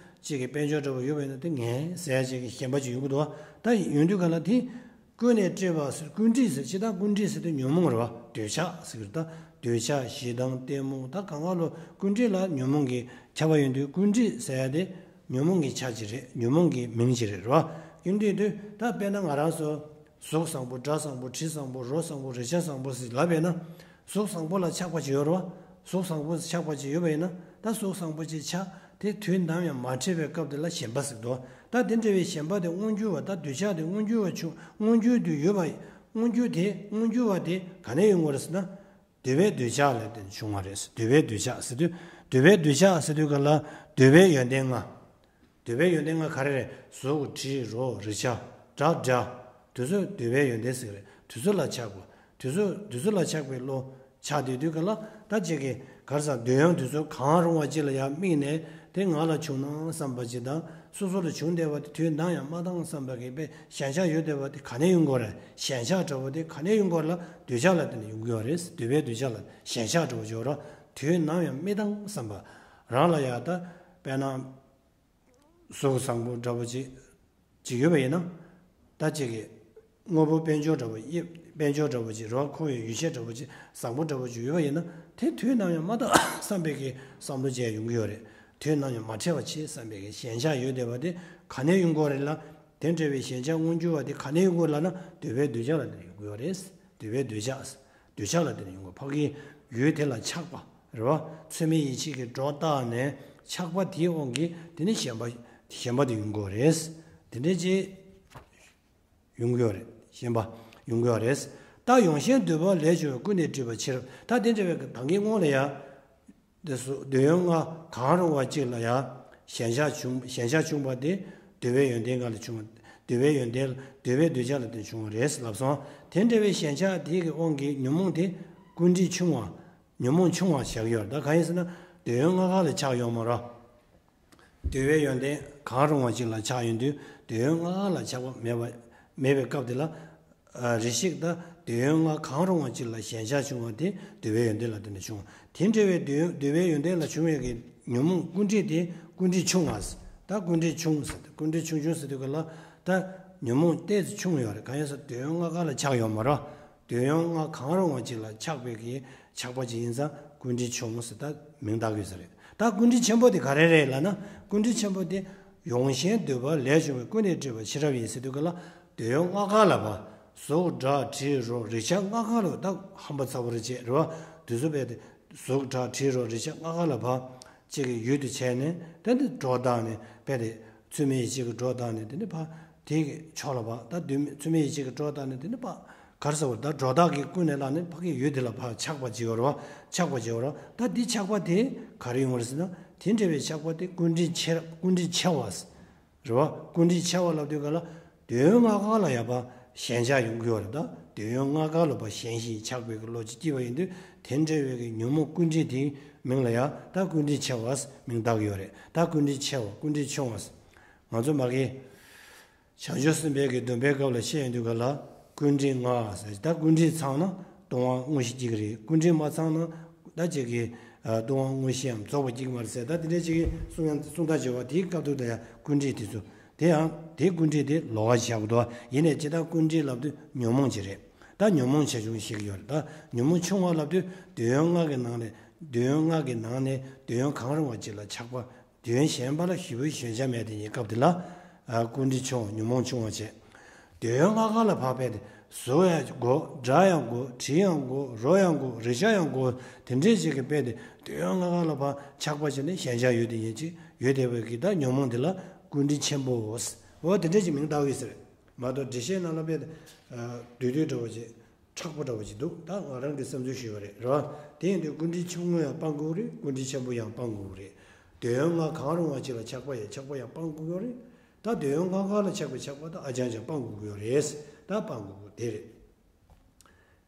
ཅིག་གི་དཔལ་འབྱོར་འདྲ་པོ་ཡོད་པ་ཡིན་ན་དེ་ངས་ཟེར་ཡ་ཅིག་གི་ཞེན་པ་ཅིག་ཡོང་གི་འདུག་བ། ད་ཡོང་དུས་ག་ལ་དེ་ཀུན་ནས་སྤྲོས་པ་ཟེར། ཀུན་སྤྲོས་ཟེར། ཅི་ལྟར་ཀུན་སྤྲོས་ཟེར་དུས་ཉོན་མོངས་རེད་བ། འདོད་ཆགས་ཟེར་གི་རེད། ད་འདོད་ཆགས་ཞེ་སྡང་གཏི་མུག་ད་གང་ག་ལོ་ཀུན་སྤྲོས་ལ་ཉོན་མོངས་ཀྱི་ཁྱབ་པ་ཡོང་དུས་ཀུན་སྤྲོས་ཟེར་ཡ་དེ་ཉོན་མོངས་ཀྱི་ཆ་ཅིག་རེད། ཉོན་མོངས་ཀྱི་མིང་ཅིག་རེད་རེད་བ། ཡིན་དུས་དུས་ད་དཔེར་ན་ང་རང་ཚོ་གཟུགས་བཟང་པོ། སྒྲ་བཟང་པོ། དྲི་བཟང་པོ། རོ་བཟང་པོ། རེག་བྱ་བཟང་པོ་ཟེར་ལབ་པས་ན་གཟུགས་བཟང་པོ་ལ་ཆགས་པ་ཅིག་ཡོད་རེད་བ། གཟུགས་བཟང་པོ་ཆགས་པ་ཅིག་ཡོད་པ་ཡིན་ན་ད་གཟུགས་བཟང་པོ་ཅིག་ཆགས་དེ་དུས་ནམ་ཡང་མ་འཕྲད་པའི་སྐབས་དེ་ལ་ཞེན་པ་ཟེར་འདུག་ད་དེ་འདྲ་བའི་ཞེན་པ་དེ་མངོན་གྱུར་བ། ད་འདོད་ཆགས་དེ་མངོན་གྱུར་བ་བྱུང་། མངོན་གྱུར་དུ་ཡོད་པ། མངོན་གྱུར་དེ་མངོན་གྱུར་བ་དེ་ག་ནས་ཡོང་གི་རེད་ཟེར་ན། འདོད་པའི་འདོད་ཆགས་ལ་བརྟེན་བྱུང་བ་རེད། འདོད་པའི་འདོད་ཆགས་ཟེར་དུས། འདོད་པའི་འདོད་ཆགས་ཟེར་དུས་ག་ལ་འདོད་པའི་ཡོན་ཏན་ལྔ། འདོད་པའི་ཡོན་ཏན་ལྔ་ག་རེ་རེད། གཟུགས། དྲི། རོ། རེག་བྱ། སྒྲ། སྒྲ། དེ་ཚོ་འདོད་པའི་ཡོན་ཏན་ཟེར་གི་རེད། དེ་ཚོ་ལ་ཆགས་པ། དེ་ཚོ་དེ་ཚོ་ལ་ཆགས་པའི་བློ་ཆགས་བསྡད་དུས་ག་ལ་ད་ཅིག་གི་ག་རེ་ཟ། འདོད་ཡོན་དེ་ཚོ་གང་རུང་བ་ཅིག་ལ་ཡང་དམིགས་ནས་དེ་ང་ལ་བྱུང་ན་བསམ་པ་ཅིག་དང་། སོ་སོ་ལ་བྱུང་བསྡད་པ་དེ་དུས་ནམ་ཡང་མ་བཏང་བསམ་པ་གི་དཔེ་ཞེན་ཆགས་ཡོད་བསྡད་པ་དེ་ག་ནས་ཡོང་གི་རེད། ཞེན་ཆགས་འདྲ་བོ་དེ་ག་ནས་ཡོང་གི་རེད་ལ། འདོད་ཆགས་ལ་བརྟེན་ནས་ཡོང་གི་ཡོད་རེད། འདོད་པའི་འདོད་ཆགས་ལ། ཞེན་ཆགས་འདྲ་བོ་ཅིག་ཡོད་རེད། དུས་ནམ་ཡང་མི་བཏང་བསམ་པ། རང་ལ་ཡང་ད་དཔེར་ན་གཟུགས་བཟང་པོ་འདྲ་བོ་ཅིག་ཅིག་ཡོད་པ་ཡིན་ན། ད་ཅིག་གི་དངོས་པོ་དཔལ་འབྱོར་འདྲ་བོ། དབྱིབས་དཔལ་འབྱོར་འདྲ་བོ་ཅིག་རེད་བ། མཁོ་བའི་ཡོ་བྱད་འདྲ་བོ་ཅིག་བཟང་པོ་འདྲ་བོ་ཅིག་ཡོད་པ་ཡིན་ན་དེ་དུས་ནམ་ཡང་མ་བཏང་བསམ་པའི་གི་བསམ་བློ་ཅིག་ཡོང་གི་ཡོད་རེད། དུས་ནམ་ཡང་མ་འཕྲད་པ་བྱེད་བསམ་པའི་གི་ཞེན་ཆགས་ཡོད་བསྡད་པ་དེ་ག་ནས་ཡོང་གི་རེད་ལ། དེ་འདྲ་བའི་ཞེན་ཆགས་མངོན་གྱུར་བ་དེ་ག་ནས་ཡོང་གི་རེད་ལབ་ན་འདོད་པའི་འདོད་ཆགས་ལ་བརྟེན་ནས་ཡོང་གི་ཡོད་རེད། འདོད་པའི་འདོད་ཆགས། འདོད་ཆགས་ལ་བརྟེན་ནས་ཡོང་གི། ཕ་གིའི་ཡུལ་དེ་ལ་ཆགས་པ་རེད་བ། ཚད་མེད་ཡིད་ཆེས་ཀྱི་སྒྲོ་བཏགས་ནས་ཆགས་པ་དེའི་དབང་གིས་དེ་ནི་ཞེན་པ། ཞེན་པ་དེ་ཡོང་གི་ཡོད་རེད། དེ་འདྲ་ཅིག་ཡོང་གི་ཡོད་རེད། ཞེན་པ་ཡོང་གི་ཡོད་རེད། ད་ཡོངས་ཞེན་འདོད་པ་ལས་བྱུང་བའི། ཀུན་ནས་སྤྲོས་པ་ཕྱི་རབས། ད་དེ་འདྲ་བའི་ད་གིན་སྔོན་ལ་ཡང་དེ་སོ། འདོད་ཡོན་ལྔ་གང་རུང་བ་གཅིག་ལ་ཡང་ཞེན་ཆགས་བྱུང་། ཞེན་ཆགས་བྱུང་བ་དེ་འདོད་པའི་ཡོན་ཏན་ལྔ་ལ་བྱུང་བ། འདོད་པའི་ཡོན་ཏན་ལ་འདོད་པའི་འདོད་ཆགས་ལ་བརྟེན་བྱུང་བ་རེད་ལབ་སོང་། དེ་འདྲ་བའི་ཞེན་ཆགས་དེ་གི་དབང་གིས་ཉོན་མོངས་དེ་ཀུན་འདྲེས་ཆུང་བ། ཉོན་མོངས་ཆུང་བ་བཞག་ཡོད་རེད། ད་གང་ཡིན་ཟེར་ན་འདོད་ཡོན་ལྔ་ག་ལ་ཆགས་ཡོད་མ་རེད། འདོད་པའི་ཡོན་ཏན་གང་རུང་བ་ཅིག་ལ་ཆགས་ཡོང་དུས་འདོད་ཡོན་ལྔ་ལ་ཆགས་པ་མེད་པ། མེད་པའི་སྐབས་དེ་ལ། ཨ། རེ་ཞིག་ད་འདོད་ཡོན་ལྔ་གང་རུང་བ་ཅིག་ལ་ཞེན་ཆགས་བྱུང་བ་དེ་འདོད་པའི་ཡོན་ཏན་ལ་བརྟེན་ནས་བྱུང་བ། དེ་འདྲ་བའི་འདོད་ཡོན། འདོད་པའི་ཡོན་ཏན་ལ་བྱུང་བའི་གི་ཉོན་མོངས་ཀུན་འདྲེས་དེ་ཀུན་འདྲེས་ཆུང་བ། ད་ཀུན་འདྲེས་ཆུང་ཟེར་ཏེ། ཀུན་འདྲེས་ཆུང་ཆུང་ཟེར་དུས་ག་ལ་ད་ཉོན་མོངས་ཏོག་ཙམ་ཆུང་ཡོད་རེད། གང་ཡིན་ཟེར་འདོད་ཡོན་ལྔ་ག་ལ་ཆགས་ཡོད་མ་རེད། འདོད་ཡོན་ལྔ་གང་རུང་བ་ཅིག་ལ་ཆགས་པའི་གི་ཆགས་པ་ཅིག་ཡིན་ཙང་ཀུན་འདྲེས་ཆུང་ཟེར་ད་མིང་བཏགས་དགོས་ས་རེད། ད་ཀུན་འདྲེས་ཆེན་པོ་དེ་ག་རེ་རེད་ལབ་ན། ཀུན་འདྲེས་ཆེན་པོ་དེ་ཡོངས་ཞེན་འདོད་པ་ལས་བྱུང་བའི། ཀུན་ནས་སྤྲོས་པ་ཕྱི་རབས་ཡིན་ཟེར་དུས་ག་ལ་འདོད་ཡོན་ལྔ་ག་ལ་བ། གཟུགས། སྒྲ། དྲི། རོ། རེག་བྱ་ལྔ་ག་ལ་ད་ཧམ་པ་ཚ་པོ་རེ་བྱེད་རེད་བ། དུས་ཚོད་པས་དེ་གཟུགས། སྒྲ། དྲི། རོ། རེག་བྱ་ལྔ་ག་ལ་བ། ཅིག་གི་ཡུལ་དུ་བྱས་ནས་དེ་འདི་སྒྲོ་བཏགས་ནས་དཔེ་དེ་ཚུལ་མིན་ཡིད་བྱེད་ཀྱི་སྒྲོ་བཏགས་ནས་དེ་འདི་ཕ་དེ་གི་ཕྱོགས་ལ་བ། ད་དུས་མིན་ཚུལ་མིན་ཡིད་བྱེད་ཀྱི་སྒྲོ་བཏགས་ནས་དེ་འདི་ཕ། ག་རེ་ཟེར་བ། ད་སྒྲོ་བཏགས་ཀྱིས་ཀུན་ནས་བསླངས་ནས་ཕ་གི་ཡུལ་དེ་ལ་ཕར་ཆགས་པ་ཅིག་ཡོད་རེད་བ། ཆགས་པ་ཅིག་ཡོད་རེད་བ། ད་འདི་ཆགས་པ་དེ་ག་རེ་ཡོང་བ་རེད་ཟེར་ན། དེ་འདྲ་བའི་ཆགས་པ་དེ་ཀུན་འབྲེལ་ཆེ་ཀུན་འབྲེལ་ཆེ་བ། རེད་བ། ཀུན་འབྲེལ་ཆེ་བ་ལབ་དུས་ག་ལ། འདོད་ཡོན་ལྔ་ཀ་ལ་ཡང་ཕར་ཞེན་ཆགས་ཡོང་གི་ཡོད་རེད། ད་འདོད་ཡོན་ལྔ་ཀ་ལ་ཕར་ཞེན་ཞིང་ཆགས་པའི་གི་བློ་ཅིག་སྐྱེས་པ་ཡིན་དུས། དེ་འདྲ་བའི་གི་ཉོན་མོངས་ཀུན་འབྲེལ་དེའི་མིང་ལ་ཡང་ད་ཀུན་འབྲེལ་ཆེ་བ་མིང་བཏགས་ཀྱི་ཡོད་རེད། ད་ཀུན་འབྲེལ་ཆེ་བ་ཀུན་འབྲེལ་ཆུང་བ། ང་ཚོ་མ་གི་བྱང་ཆུབ་སེམས་དཔའི་གི་སྡོམ་པའི་སྐབས་ལ་བཤད་ཡོང་དུས་ག་ལ། ཀུན་འབྲེལ་ལྔ་ཟེར། ད་ཀུན་འབྲེལ་ཚང་ན་ལྟུང་བ་དངོས་གཞི་སྐྱེ་གི་རེད། ཀུན་འབྲེལ་མ་ཚང་ན་ད་ཅིག་གི་ལྟུང་བ་དངོས་གཞིའམ་རྫོགས་པ་སྐྱེ་གི་མ་རེད་ཟེར། ད་དེ་འདྲ་ཅིག་གི་གསུང་ཡང་གསུང་ད་བརྗོད་པ་དེའི་སྐབས་དུ་ད་ཡང་ཀུན་འབྲེལ་དེ་ཚོ། དེ་ཡང་དེ་ཀུན་འབྲེལ་དེ་ལོགས་ཀ་བཞག་གི་འདུག་ཡིན་ནའི་ཇི་ལྟར་ཀུན་འབྲེལ་ལབ་དུས་ཉོན་མོངས་ཅིག་རེད། ད་ཉོན་མོངས་ཆེ་ཆུང་ཤེས་ཀྱི་ཡོད་རེད། ད་ཉོན་མོངས་ཆུང་བ་ལབ་དུས་འདོད་ཡོན་ལྔ་གི་ནང་ནས། འདོད་ཡོན་ལྔ་གི་ནང་ནས་འདོད་ཡོན་གང་རུང་བ་ཅིག་ལ་ཆགས་པ། འདོད་ཡོན་གཞན་པ་ལ་ཞེ་པོའི་ཞེན་ཆགས་མེད་དེ་ཉིད་སྐབས་དེ་ལ། ཀུན་འབྲེལ་ཆུང་བ་ཉོན་མོངས་ཆུང་བ་བྱས། འདོད་ཡོན་ལྔ་ཀ་ལ་ཕར་སྦས་ཏེ། བཟོ་ཡང་དགོས། སྒྲ་ཡང་དགོས། དྲི་ཡང་དགོས། རོ་ཡང་དགོས། རེག་བྱ་ཡང་དགོས། དེ་འདྲས་ཅིག་གི་སྦས་ཏེ་འདོད་ཡོན་ལྔ་ཀ་ལ་ཕར་ཆགས་པ་བྱས་ནས་ཞེན་ཆགས་ཡོད་དེ་ཉིད་ཅིག་ཡོད་བསྡད་པའི་གི་ད་ཉོན་མོངས་དེ་ལ་ཀུན་འབྲེལ་ཆེན་པོ། འོ་དེ་འདྲས་ཅིག་མིང་བཏགས་ཡོད་ཟེར། མ་གཏོགས་འགྲེལ་བཤད་ནང་ལ་སྦས་ཏེ། བསྡུས་བསྡུས་འདྲ་བོ་ཅིག་མཁྲེགས་པོ་འདྲ་བོ་ཅིག་འདུག་ད་ང་རང་གི་བསམ་ཚུལ་ཞུས་པ་རེད། རེད་བ། དེ་ཡིན་དུས་ཀུན་འབྲེལ་ཆུང་ངུ་ཡང་སྤང་དགོས་ཀྱི་རེད། ཀུན་འབྲེལ་ཆེན་པོ་ཡང་སྤང་དགོས་ཀྱི་རེད། འདོད་ཡོན་ལྔ་གང་རུང་བ་ཅིག་ལ་ཆགས་པ་ཡང་ཆགས་པ་ཡང་སྤང་དགོས་ཀྱི་རེད། ད་འདོད་ཡོན་ལྔ་ཀ་ལ་ཆགས་པའི་ཆགས་པ་ད་ཨ་ཅང་ཅང་སྤང་དགོས་ཀྱི་ཡོད་རེད། ད་སྤང་དགོས་ཀྱི་དེ་རེད།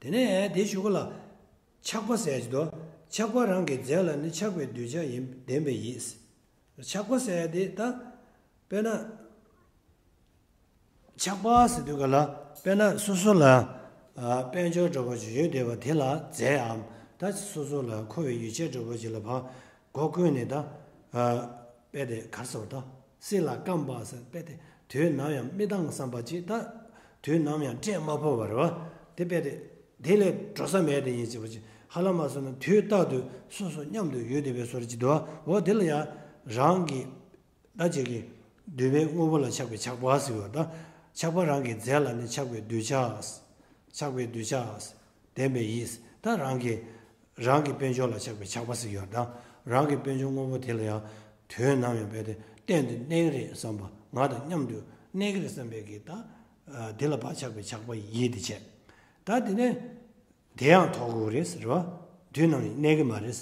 དེ་ནས་དེ་གཞུག་གུ་ལ། ཆགས་པ་ཟེར་གྱི་འདུག་ཆགས་པ་རང་གི་རྫས་ལ་ནི་ཆགས་པའི་གདུལ་བྱ་ཡིན་ལྡན་པའི་ཡིད། ཆགས་པ་ཟེར་ཡ་དེ་ད། དཔེར་ན། ཆགས་པ་ཟེར་དུས་ག་ལ། དཔེར་ན་སོ་སོ་ལ། ཨ། དཔལ་འབྱོར་འདྲ་པོ་ཞིག་ཡོད་བསྡད་པ་དེ་ལ་རྫས་འམ། ད་སོ་སོ་ལ་མཁོ་བའི་ཡོ་བྱད་འདྲ་པོ་ཞིག་ལ་ཕར་མགོ་བསྐོར་ནས་ད། ཨ། དཔེ་དེ་ག་རེ་ཟེར་བ་ད། སྲིད་ལ་བརྐམ་པ་ཟེར་དཔེ་དེ་དུས་ནམ་ཡང་མི་བཏང་བསམ་པ་ཅིག་ད། དུས་ནམ་ཡང་བཀྲེས་མ་ཕོད་པ་རེད་བ། དེ་དཔེ་དེ། དེ་ལས་འགྲོ་ས་མེད་དེ་ཡིན་ཅེས་པ་ཅིག་ཧ་ལམ་མ་སོང་ན་དུས་རྟག་ཏུ་སོ་སོ་མཉམ་དུ་ཡོད་བསྡད་པའི་བཟོ་འདྲ་ཅིག་འདུག་འོ་དེ་ལ་ཡང་རང་གི། ད་ཅིག་གི། འདུས་པའི་དངོས་པོ་ལ་ཆགས་པའི་ཆགས་པ་ཟེར་བ་ད། ཆགས་པ་རང་གི་རྫས་ལ་ནི་ཆགས་པའི་གདུལ་བྱ། ཆགས་པའི་གདུལ་བྱ། ལྡན་པའི་ཡིད། ད་རང་གི། རང་གི་དཔལ་འབྱོར་ལ་ཆགས་པའི་ཆགས་པ་ཟེར་ཡོད་ད། རང་གི་དཔལ་འབྱོར་དངོས་པོ་དེ་ལ་ཡང་། དུས་ནམ་ཡང་རྦད་དེ་གཏན་དུ་གནས་ཀྱི་རེད་བསམ་པ། ང་དང་མཉམ་དུ་གནས་ཀྱི་རེད་བསམ་པའི་གི་ད། དེ་ལ་ཕར་ཆགས་པའི་ཆགས་པ་ཡིད་དེ་བྱས། ད་དེ་ནས། དེ་ཡང་ཐོགས་དགོས་རེད་ཟེར་བ། དུས་ནམ་ཡང་གནས་ཀྱི་མ་རེད།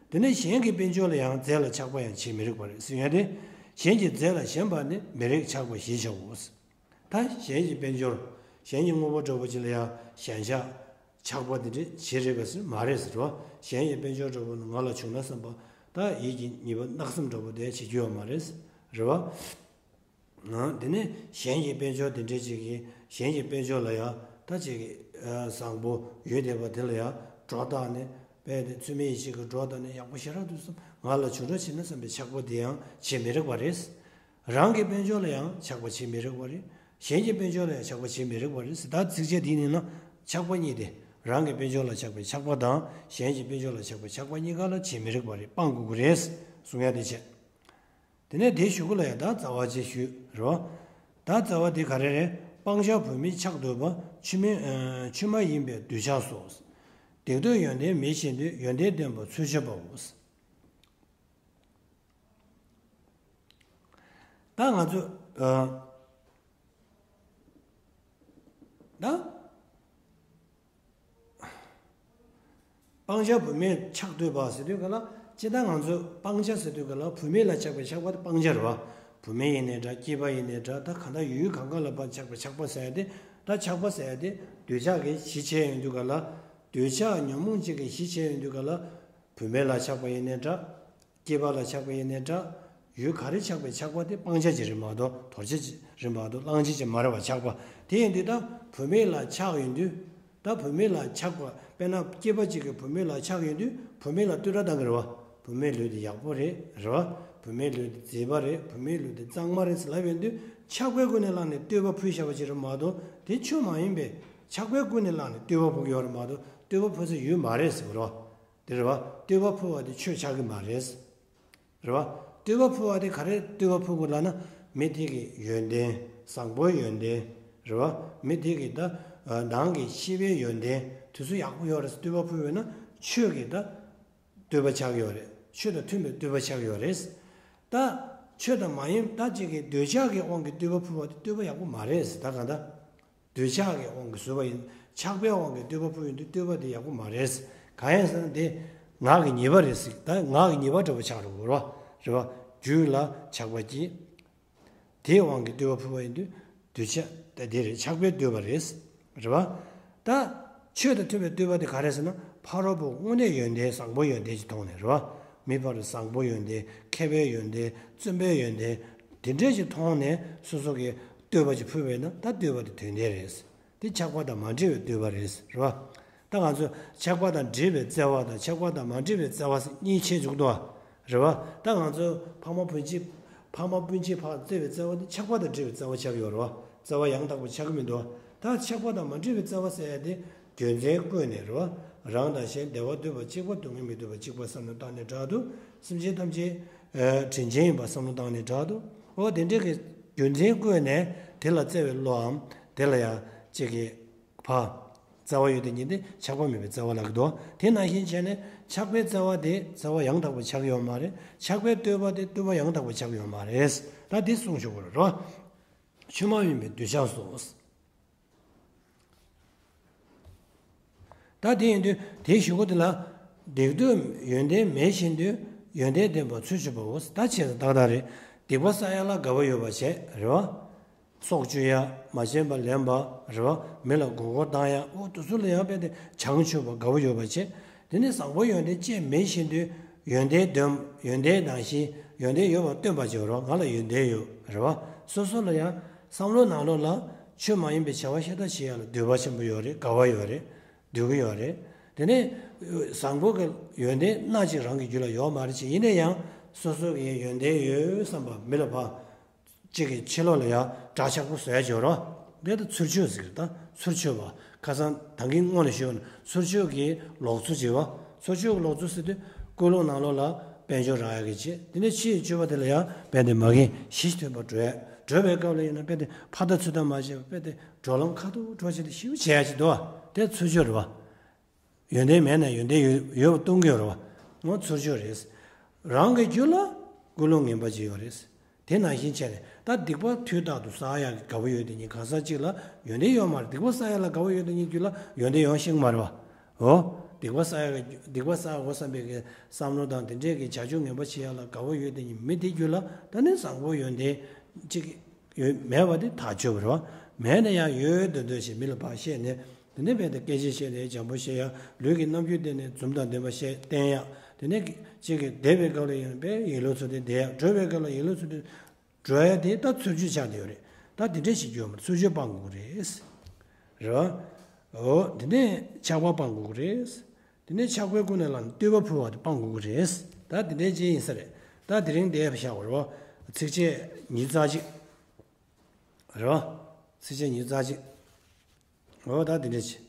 དེ་ནས་གཞན་གྱི་དཔལ་འབྱོར་ལ་ཡང་རྫས་ལ་ཆགས་པ་ཡང་བྱེད་མི་རིགས་པ་རེད་ཟེར་ཡ་དེ། གཞན་གྱི་རྫས་ལ་ཞེན་པ་ནི་མི་རིགས་ཆགས་པ་ཞེས་བྱའོ། ད་གཞན་གྱི་དཔལ་འབྱོར། གཞན་གྱི་དངོས་པོ་འདྲ་པོ་ཅིག་ལ་ཡང་ཞེན་ཆགས། ཆགས་པ་དེ་འདྲ་བྱེད་རེད་པས་ཟེར་མ་རེད་ཟེར་བ། གཞན་གྱི་དཔལ་འབྱོར་འདྲ་པོ་ནི་ང་ལ་བྱུང་ན་བསམ་པ། ད་ཡིད་ཀྱི་ཉེས་པ་བརྣག་བསམ་འདྲ་པོ་དེ་བྱེད་རྒྱུ་ཡོད་མ་རེད། རེད་བ། དེ་ནས་གཞན་གྱི་དཔལ་འབྱོར་དེ་འདྲ་ཅིག་གིས་གཞན་གྱི་དཔལ་འབྱོར་ལ་ཡང་ད་ཅིག་གི་བཟང་པོ་ཡོད་བསྡད་པ་དེ་ལ་ཡང་སྒྲོ་བཏགས་ནས་དཔེ་དེ་ཚུལ་མིན་ཡིད་བྱེད་ཀྱི་སྒྲོ་བཏགས་ནས་ཡག་པོ་ཞེ་དྲག་ཏུ་བསམ་ང་ལ་བྱུང་འདྲ་བྱེད་ན་བསམ་པའི་ཆགས་པ་དེ་ཡང་བྱེད་མི་རིགས་པ་རེད། རང་གི་དཔལ་འབྱོར་ལ་ཡང་ཆགས་པ་བྱེད་མི་རིགས་པ་རེད། གཞན་གྱི་དཔལ་འབྱོར་ལ་ཡང་ཆགས་པ་བྱེད་མི་རིགས་པ་རེད་ཟེར། ད་ཚིགས་བཅད་འདི་ནི་ན་ཆགས་པ་གཉིས་ཏེ། རང་གི་དཔལ་འབྱོར་ལ་ཆགས་པའི་ཆགས་པ་དང་གཞན་གྱི་དཔལ་འབྱོར་ལ་ཆགས་པའི་ཆགས་པ་གཉིས་ཀ་ལ་བྱེད་མི་རིགས་པ་རེད། སྤང་དགོས་ཀྱི་རེད་གསུང་ཡ་དེ་བྱས། དེ་ནས་དེའི་གཞུག་གུ་ལ་ཡང་ད་རྩ་བ་ཅིག་ཞུས་རོ། ད་རྩ་བ་དེ་ག་རེ་རེད། སྤང་བྱ་བུད་མེད་ཆགས་འདོད་པ། ཆོས་མིན་ཆོས་མ་ཡིན་པའི་གདུལ་བྱ་སོགས། སྡིག་ཏོ་ཡོན་ཏན་མེད་བཞིན་དུ་ཡོན་ཏན་བསྟན་པ་ཚུལ་འཆོས་པའོ། ད་ང་ཚོ། ཨ། ད། སྤང་བྱ་བུད་མེད་ཆགས་འདོད་པ་ཟེར་དུས་ག་ལ། སྤྱིར་བཏང་ང་ཚོས་སྤང་བྱ་ཟེར་དུས་ག་ལ་བུད་མེད་ལ་ཆགས་པའི་ཆགས་པ་དེ་སྤང་བྱ་རེད་བ། བུད་མེད་ཡིན་ནའི་འདྲ་སྐྱེས་པ་ཡིན་ནའི་འདྲ་ད་གང་ལྟར་ཡུལ་གང་ག་ལ་ཕར་ཆགས་པའི་ཆགས་པ་ཟེར་ཡ་དེ། ད་ཆགས་པ་ཟེར་ཡ་དེ་འདོད་ཆགས་ཀྱི་གཞི་བྱས་ཡོང་དུས་ག་ལ། འདོད་ཆགས་ཉོན་མོངས་ཅན་གྱི་གཞི་བྱས་ཡོང་དུས་ག་ལ། བུད་མེད་ལ་ཆགས་པ་ཡིན་ནའི་འདྲ། སྐྱེས་པ་ལ་ཆགས་པ་ཡིན་ནའི་འདྲ། ཡུལ་ག་རེ་ཆགས་པའི་ཆགས་པ་དེ་སྤང་བྱ་ཅིག་རེད་མ་གཏོགས་དོར་བྱ་ཅིག་རེད་མ་གཏོགས་བླང་བྱ་ཅིག་མ་རེད་བ་ཆགས་པ། དེ་ཡིན་དུས་ད་བུད་མེད་ལ་ཆགས་ཡོང་དུས། ད་བུད་མེད་ལ་ཆགས་པ་དཔེར་ན་སྐྱེས་པ་ཅིག་གིས་བུད་མེད་ལ་ཆགས་ཡོང་དུས་བུད་མེད་ལ་བསྟོད་ར་བཏང་གི་རེད་བ། བུད་མེད་ལུས་དེ་ཡག་པོ་རེད་རེད་བ། བུད་མེད་ལུས་དེ་མཛེས་པ་རེད། བུད་མེད་ལུས་དེ་གཙང་མ་རེད་ཟེར་ལབ་ཡོང་དུས་ཆགས་པའི་ཀུན་ནས་བསླངས་ནས་བསྟོད་པ་ཕུལ་བཞག་པ་ཅིག་རེད་མ་གཏོགས་དེ་ཆོས་མ་ཡིན་པས་ཆགས་པའི་ཀུན་ནས་བསླངས་ནས་བསྟོད་པ་ཕུལ་གྱི་ཡོད་རེད་མ་གཏོགས་བསྟོད་པ་ཕུལ་ས་ཡོད་མ་རེད་ཟེར་གི་རེད་བ། དེ་རེད་བ། བསྟོད་པ་ཕུལ་བ་དེ་ཆོས་ཆགས་ཀྱི་མ་རེད། རེད་བ། བསྟོད་པ་ཕུལ་བ་དེ་ག་རེ་བསྟོད་པ་ཕུལ་དགོས་ལབ་ན། མི་དེ་གི་ཡོན་ཏན། བཟང་པོའི་ཡོན་ཏན། རེད་བ། མི་དེ་གི་ད། ནང་གི་ཤེས་པའི་ཡོན་ཏན་དེ་ཚོ་ཡག་པོ་ཡོད་རེད་བསྟོད་པ་ཕུལ་བས་ན་ཆོས་ཀྱི་ད། བསྟོད་པ་ཆགས་ཡོད་རེད། ཆོས་དང་མཐུན་པའི་བསྟོད་པ་ཆགས་ཡོད་རེད། ད། ཆོས་དང་མ་ཡིན་ད་ཅིག་གི་འདོད་ཆགས་ཀྱི་དབང་གིས་བསྟོད་པ་ཕུལ་བ་དེ་བསྟོད་པ་ཡག་པོ་མ་རེད་ད་གང་ལྟར། འདོད་ཆགས་ཀྱི་དབང་གིས་བཟོས་པ་ཡིན། ཆགས་པའི་དབང་གིས་བསྟོད་པ་ཕུལ་ཡོང་དུས་བསྟོད་པ་དེ་ཡག་པོ་མ་རེད། གང་ཡིན་ཟེར་ན་དེ་ངག་གི་ཉེས་པ་རེད་ཟེར། ད་ངག་གི་ཉེས་པ་འདྲ་པོ་ཆགས་འགྲོ་གི་རེད་བ། རེད་བ། རྒྱུད་ལ་ཆགས་པ་སྐྱེས། དེའི་དབང་གིས་བསྟོད་པ་ཕུལ་བ་ཡིན་དུས་གདུལ་བྱ་ད་དེ་རེད། ཆགས་པའི་བསྟོད་པ་རེད། རེད་བ། ད་ཆོས་དང་མཐུན་པའི་བསྟོད་པ་དེ་ག་རེ་ཟེར་ན། ཕ་རོལ་པོ་དངོས་གནས་ཡོན་ཏན་བཟང་པོ་ཡོན་ཏན་གྱི་ཐོག་ནས་རེད་བ། མི་ཕ་རོལ་བཟང་པོ་ཡོན་ཏན། མཁས་པའི་ཡོན་ཏན། བརྩོན་པའི་ཡོན་ཏན། དེ་འདྲས་ཀྱི་ཐོག་ནས་སོ་སོ་གིས་བསྟོད་པ་ཅིག་ཕུལ་བས་ན་ད་བསྟོད་པ་དེ་དོན་ལྡན་རེད། དེ་ཆགས་པ་དང་མ་འདྲེས་པའི་བསྟོད་པ་རེད། རེད་བ། ད་ང་ཚོས་ཆགས་པ་དང་འདྲེས་པའི་བརྩེ་བ་དང་ཆགས་པ་དང་མ་འདྲེས་པའི་བརྩེ་བ་ཟེར་གཉིས་ཕྱེ་བཅུག་འདུག་བ། རེད་བ། ད་ང་ཚོས་ཕ་མ་སྤུན་མཆེད། ཕ་མ་སྤུན་མཆེད་ཕར་བརྩེ་བའི་བརྩེ་བ་དེ་ཆགས་པ་དང་འདྲེས་པའི་བརྩེ་བ་ཆགས་ཡོད་རེད་བ། བརྩེ་བ་ཡང་དག་པ་ཆགས་ཀྱི་མི་འདུག་བ། ད་ཆགས་པ་དང་མ་འདྲེས་པའི་བརྩེ་བ་ཟེར་ཡ་དེ་རྒྱུ་མཚན་བཀོད་ནས་རེད་བ། རང་དང་གཞན་བདེ་བ་འདོད་པ་གཅིག་པ། སྡུག་བསྔལ་མི་འདོད་པ་གཅིག་པ་བསམ་བློ་བཏང་ནས་དྲག་ཏུ། སེམས་ཅན་ཐམས་ཅད་དྲིན་ཅན་ཡིན་པ་བསམ་བློ་བཏང་ནས་དྲག་ཏུ། འོ་དེ་འདྲའི་གི་རྒྱུ་མཚན་བཀོད་ནས་དེ་ལ་བརྩེ་བའི་བློའམ་དེ་ལ་ཡང་གཅིག་གི་ཕ། བརྩེ་བ་ཡོད་དེ་ཉིད་དེ་ཆགས་པ་མེད་པའི་བརྩེ་བ་ལབ་ཀྱི་འདུག་དེ་ནང་བཞིན་བྱས་ནས་ཆགས་པའི་བརྩེ་བ་དེ་བརྩེ་བ་ཡང་དག་པ་ཆགས་ཡོད་མ་རེད། ཆགས་པའི་བསྟོད་པ་དེ་བསྟོད་པ་ཡང་དག་པ་ཆགས་ཡོད་མ་རེད། ད་དེ་གསུང་ཆོག་གི་རེད། ཆོས་མ་ཡིན་པའི་གདུལ་བྱ་སོགས། ད་དེ་ཡིན་དུས་དེའི་གཞུག་གུ་དེ་ལ། སྡིག་ལྟུང་ཡོན་ཏན་མེད་བཞིན་དུ། ཡོན་ཏན་ལྡན་པ་ཚུལ་འཆོས་པའོ། ད་བྱས་ཙང་ཏག་ཏག་རེད། སྡིག་པ་བསགས་ཡ་ལ་དགའ་བོ་ཡོད་པ་བྱས། རེད་བ། སྲོག་གཅོད་ཡ། མ་བྱན་པ་ལེན་པ། རེད་བ། མི་ལ་མགོ་སྐོར་བཏང་ཡ། འོ་དེ་ཚོ་ལ་ཡང་དཔེ་དེ་བྱང་ཆུབ་པ་དགའ་བོ་ཡོད་པ་བྱས། དེ་ནས་བཟང་པོ་ཡོན་ཏན་ཅི་མེད་བཞིན་དུ། ཡོན་ཏན་ལྡན། ཡོན་ཏན་ནང་བཞིན་ཡོན་ཏན་ཡོད་པ་སྟོན་པ་བྱས། རེད་བ། ང་ལ་ཡོན་ཏན་ཡོད། རེད་བ། སོ་སོ་ལ་ཡང་བསམ་བློ་ནང་ལོགས་ལ་ཆོས་མ་ཡིན་པའི་བྱ་བ་ཤ་སྟག་བྱེད་ཡ་ལ་འདོད་པ་ཆེན་པོ་ཡོད་རེད། དགའ་བ་ཡོད་རེད། འདོད་ཀྱི་ཡོད་རེད། དེ་ནས་བཟང་པོ་གི་ཡོན་ཏན་སྣ་གཅིག་རང་གི་རྒྱུད་ལ་ཡོད་མ་རེད་ཅེས། ཡིན་ན་ཡང་སོ་སོ་གི་ཡོན་ཏན་ཡོད་བསམ་པ་མི་ལ་ཕར་གཅིག་གི་ཕྱི་ལོགས་ལ་ཡང་འདྲ་ཆགས་པོ་བཟོ་ཡ་ཅིག་ཡོད་རེད། དེ་ད་ཚུལ་འཆོས་ཟེར་གི་རེད། ད་ཚུལ་འཆོས་པ། ཁ་སང་ད་གིན་སྔོན་ལ་ཞུས་པ་ནི་ཚུལ་འཆོས་ཀྱི་ལོག་འཚོ་བྱེད་པ། ཚུལ་འཆོས་ཀྱི་ལོག་འཚོ་ཟེར་དུས་ཀུན་སློང་ནང་ལོགས་ལ་དཔལ་འབྱོར་རག་ཡ་གི་བྱེད། དེ་ནས་ཕྱིའི་སྤྱོད་པ་དེ་ལ་ཡང་དཔེ་དེ་མ་གིན་གཞི་མཐུན་པ་འགྲོ་ཡ། འགྲོ་བའི་སྐབས་ལ་ཡིན་ན་དཔེ་དེ་ཕར་ལྟ་ཚུར་ལྟ་མ་བྱས་པ། དཔེ་དེ་འགྲོ་ལམ་ཁ་ཐུག་འགྲོ་བྱེད་དེ་ཞིབ་བྱེད་ཡ་ཅིག་འདུག་བ། དེ་ཚུལ་འཆོས་རེད་བ། ཡོན་ཏན་མེད་ན་ཡོན་ཏན་ཡོད་ཡོད་པ་སྟོན་གྱི་ཡོད་རེད་བ། འོ་ཚུལ་འཆོས་རེད། རང་གི་རྒྱུད་ལ་ཀུན་སློང་ངན་པ་ཅིག་ཡོད་རེད། དེ་ནང་བཞིན་བྱས་ནས་ད་སྡིག་པ་དུས་རྟག་ཏུ་བསགས་ཡག་གི་དགའ་བོ་ཡོད་དེ་ཉིད་གང་ཟག་གཅིག་ལ་ཡོན་ཏན་ཡོད་མ་རེད། སྡིག་པ་བསགས་ཡག་ལ་དགའ་བོ་ཡོད་དེ་ཉིད་རྒྱུད་ལ་ཡོན་ཏན་ཡོང་ཤེས་ཀྱི་མ་རེད་བ། འོ། སྡིག་པ་བསགས་ཡག་གི་སྡིག་པ་བསགས་དགོས་བསམ་པའི་གི་བསམ་བློ་དང་དེ་འདྲས་ཀྱི་བྱ་སྤྱོད་ངན་པ་བྱེད་ཡག་ལ་དགའ་བོ་ཡོད་དེ་ཉིད་མི་དེ་རྒྱུད་ལ་ད་ནི་བཟང་པོ་ཡོན་ཏན་གཅིག་ཡོད་མེད་པ་དེ་ཐག་ཆོད་པ་རེད་བ། མེད་ན་ཡང་ཡོད་ཡོད་འདོད་འདོད་བྱས་མི་ལ་ཕར་བཤད་ནས། དེ་ནས་རྦད་དེ་སྐད་ཆ་བཤད་ནས་འཇམ་པོ་བཤད་ཡ། ལུས་ཀྱི་རྣམ་འགྱུར་བསྟན་ནས་འཛུམ་དང་ལྡན་པ་བཤད་བསྟན་ཡ། དེ་ནས་གཅིག་གིས་བསྡད་པའི་སྐབས་ལ་ཡང་དཔེ་ཡིད་བློ་འཚོ་སྟེ་བསྡད་ཡ། འགྲོ་བའི་སྐབས་ལ་ཡིད་བློ་འཚོ་སྟེ་འགྲོ་ཡ་དེ་ད་ཚུལ་འཆོས་ཆགས་བསྡད་ཡོད་རེད། ད་དེ་འདྲས་ཞིག་ཡོད་མ་རེད། ཚུལ་འཆོས་སྤང་དགོས་རེད། རེད་བ། འོ་དེ་ནས་ཆགས་པ་སྤང་དགོས་རེད། དེ་ནས་ཆགས་པའི་ཀུན་ནས་བསླངས་ནས་བསྟོད་པ་ཕུལ་བ་དེ་སྤང་དགོས་ཀྱི་རེད། ད་དེ་འདྲའི་ཅིག་ཡིན་ས་རེད། ད་དེ་རིང་འདིར་བཞག་པ་རེད་བ། ཚིགས་བཅད་ཉི་ཤུ་རྩ་གཅིག་རེད་བ། ཚིགས་བཅད་ཉི་ཤུ་རྩ་གཅིག་འོ་ད་དེ་འདྲ་ཅིག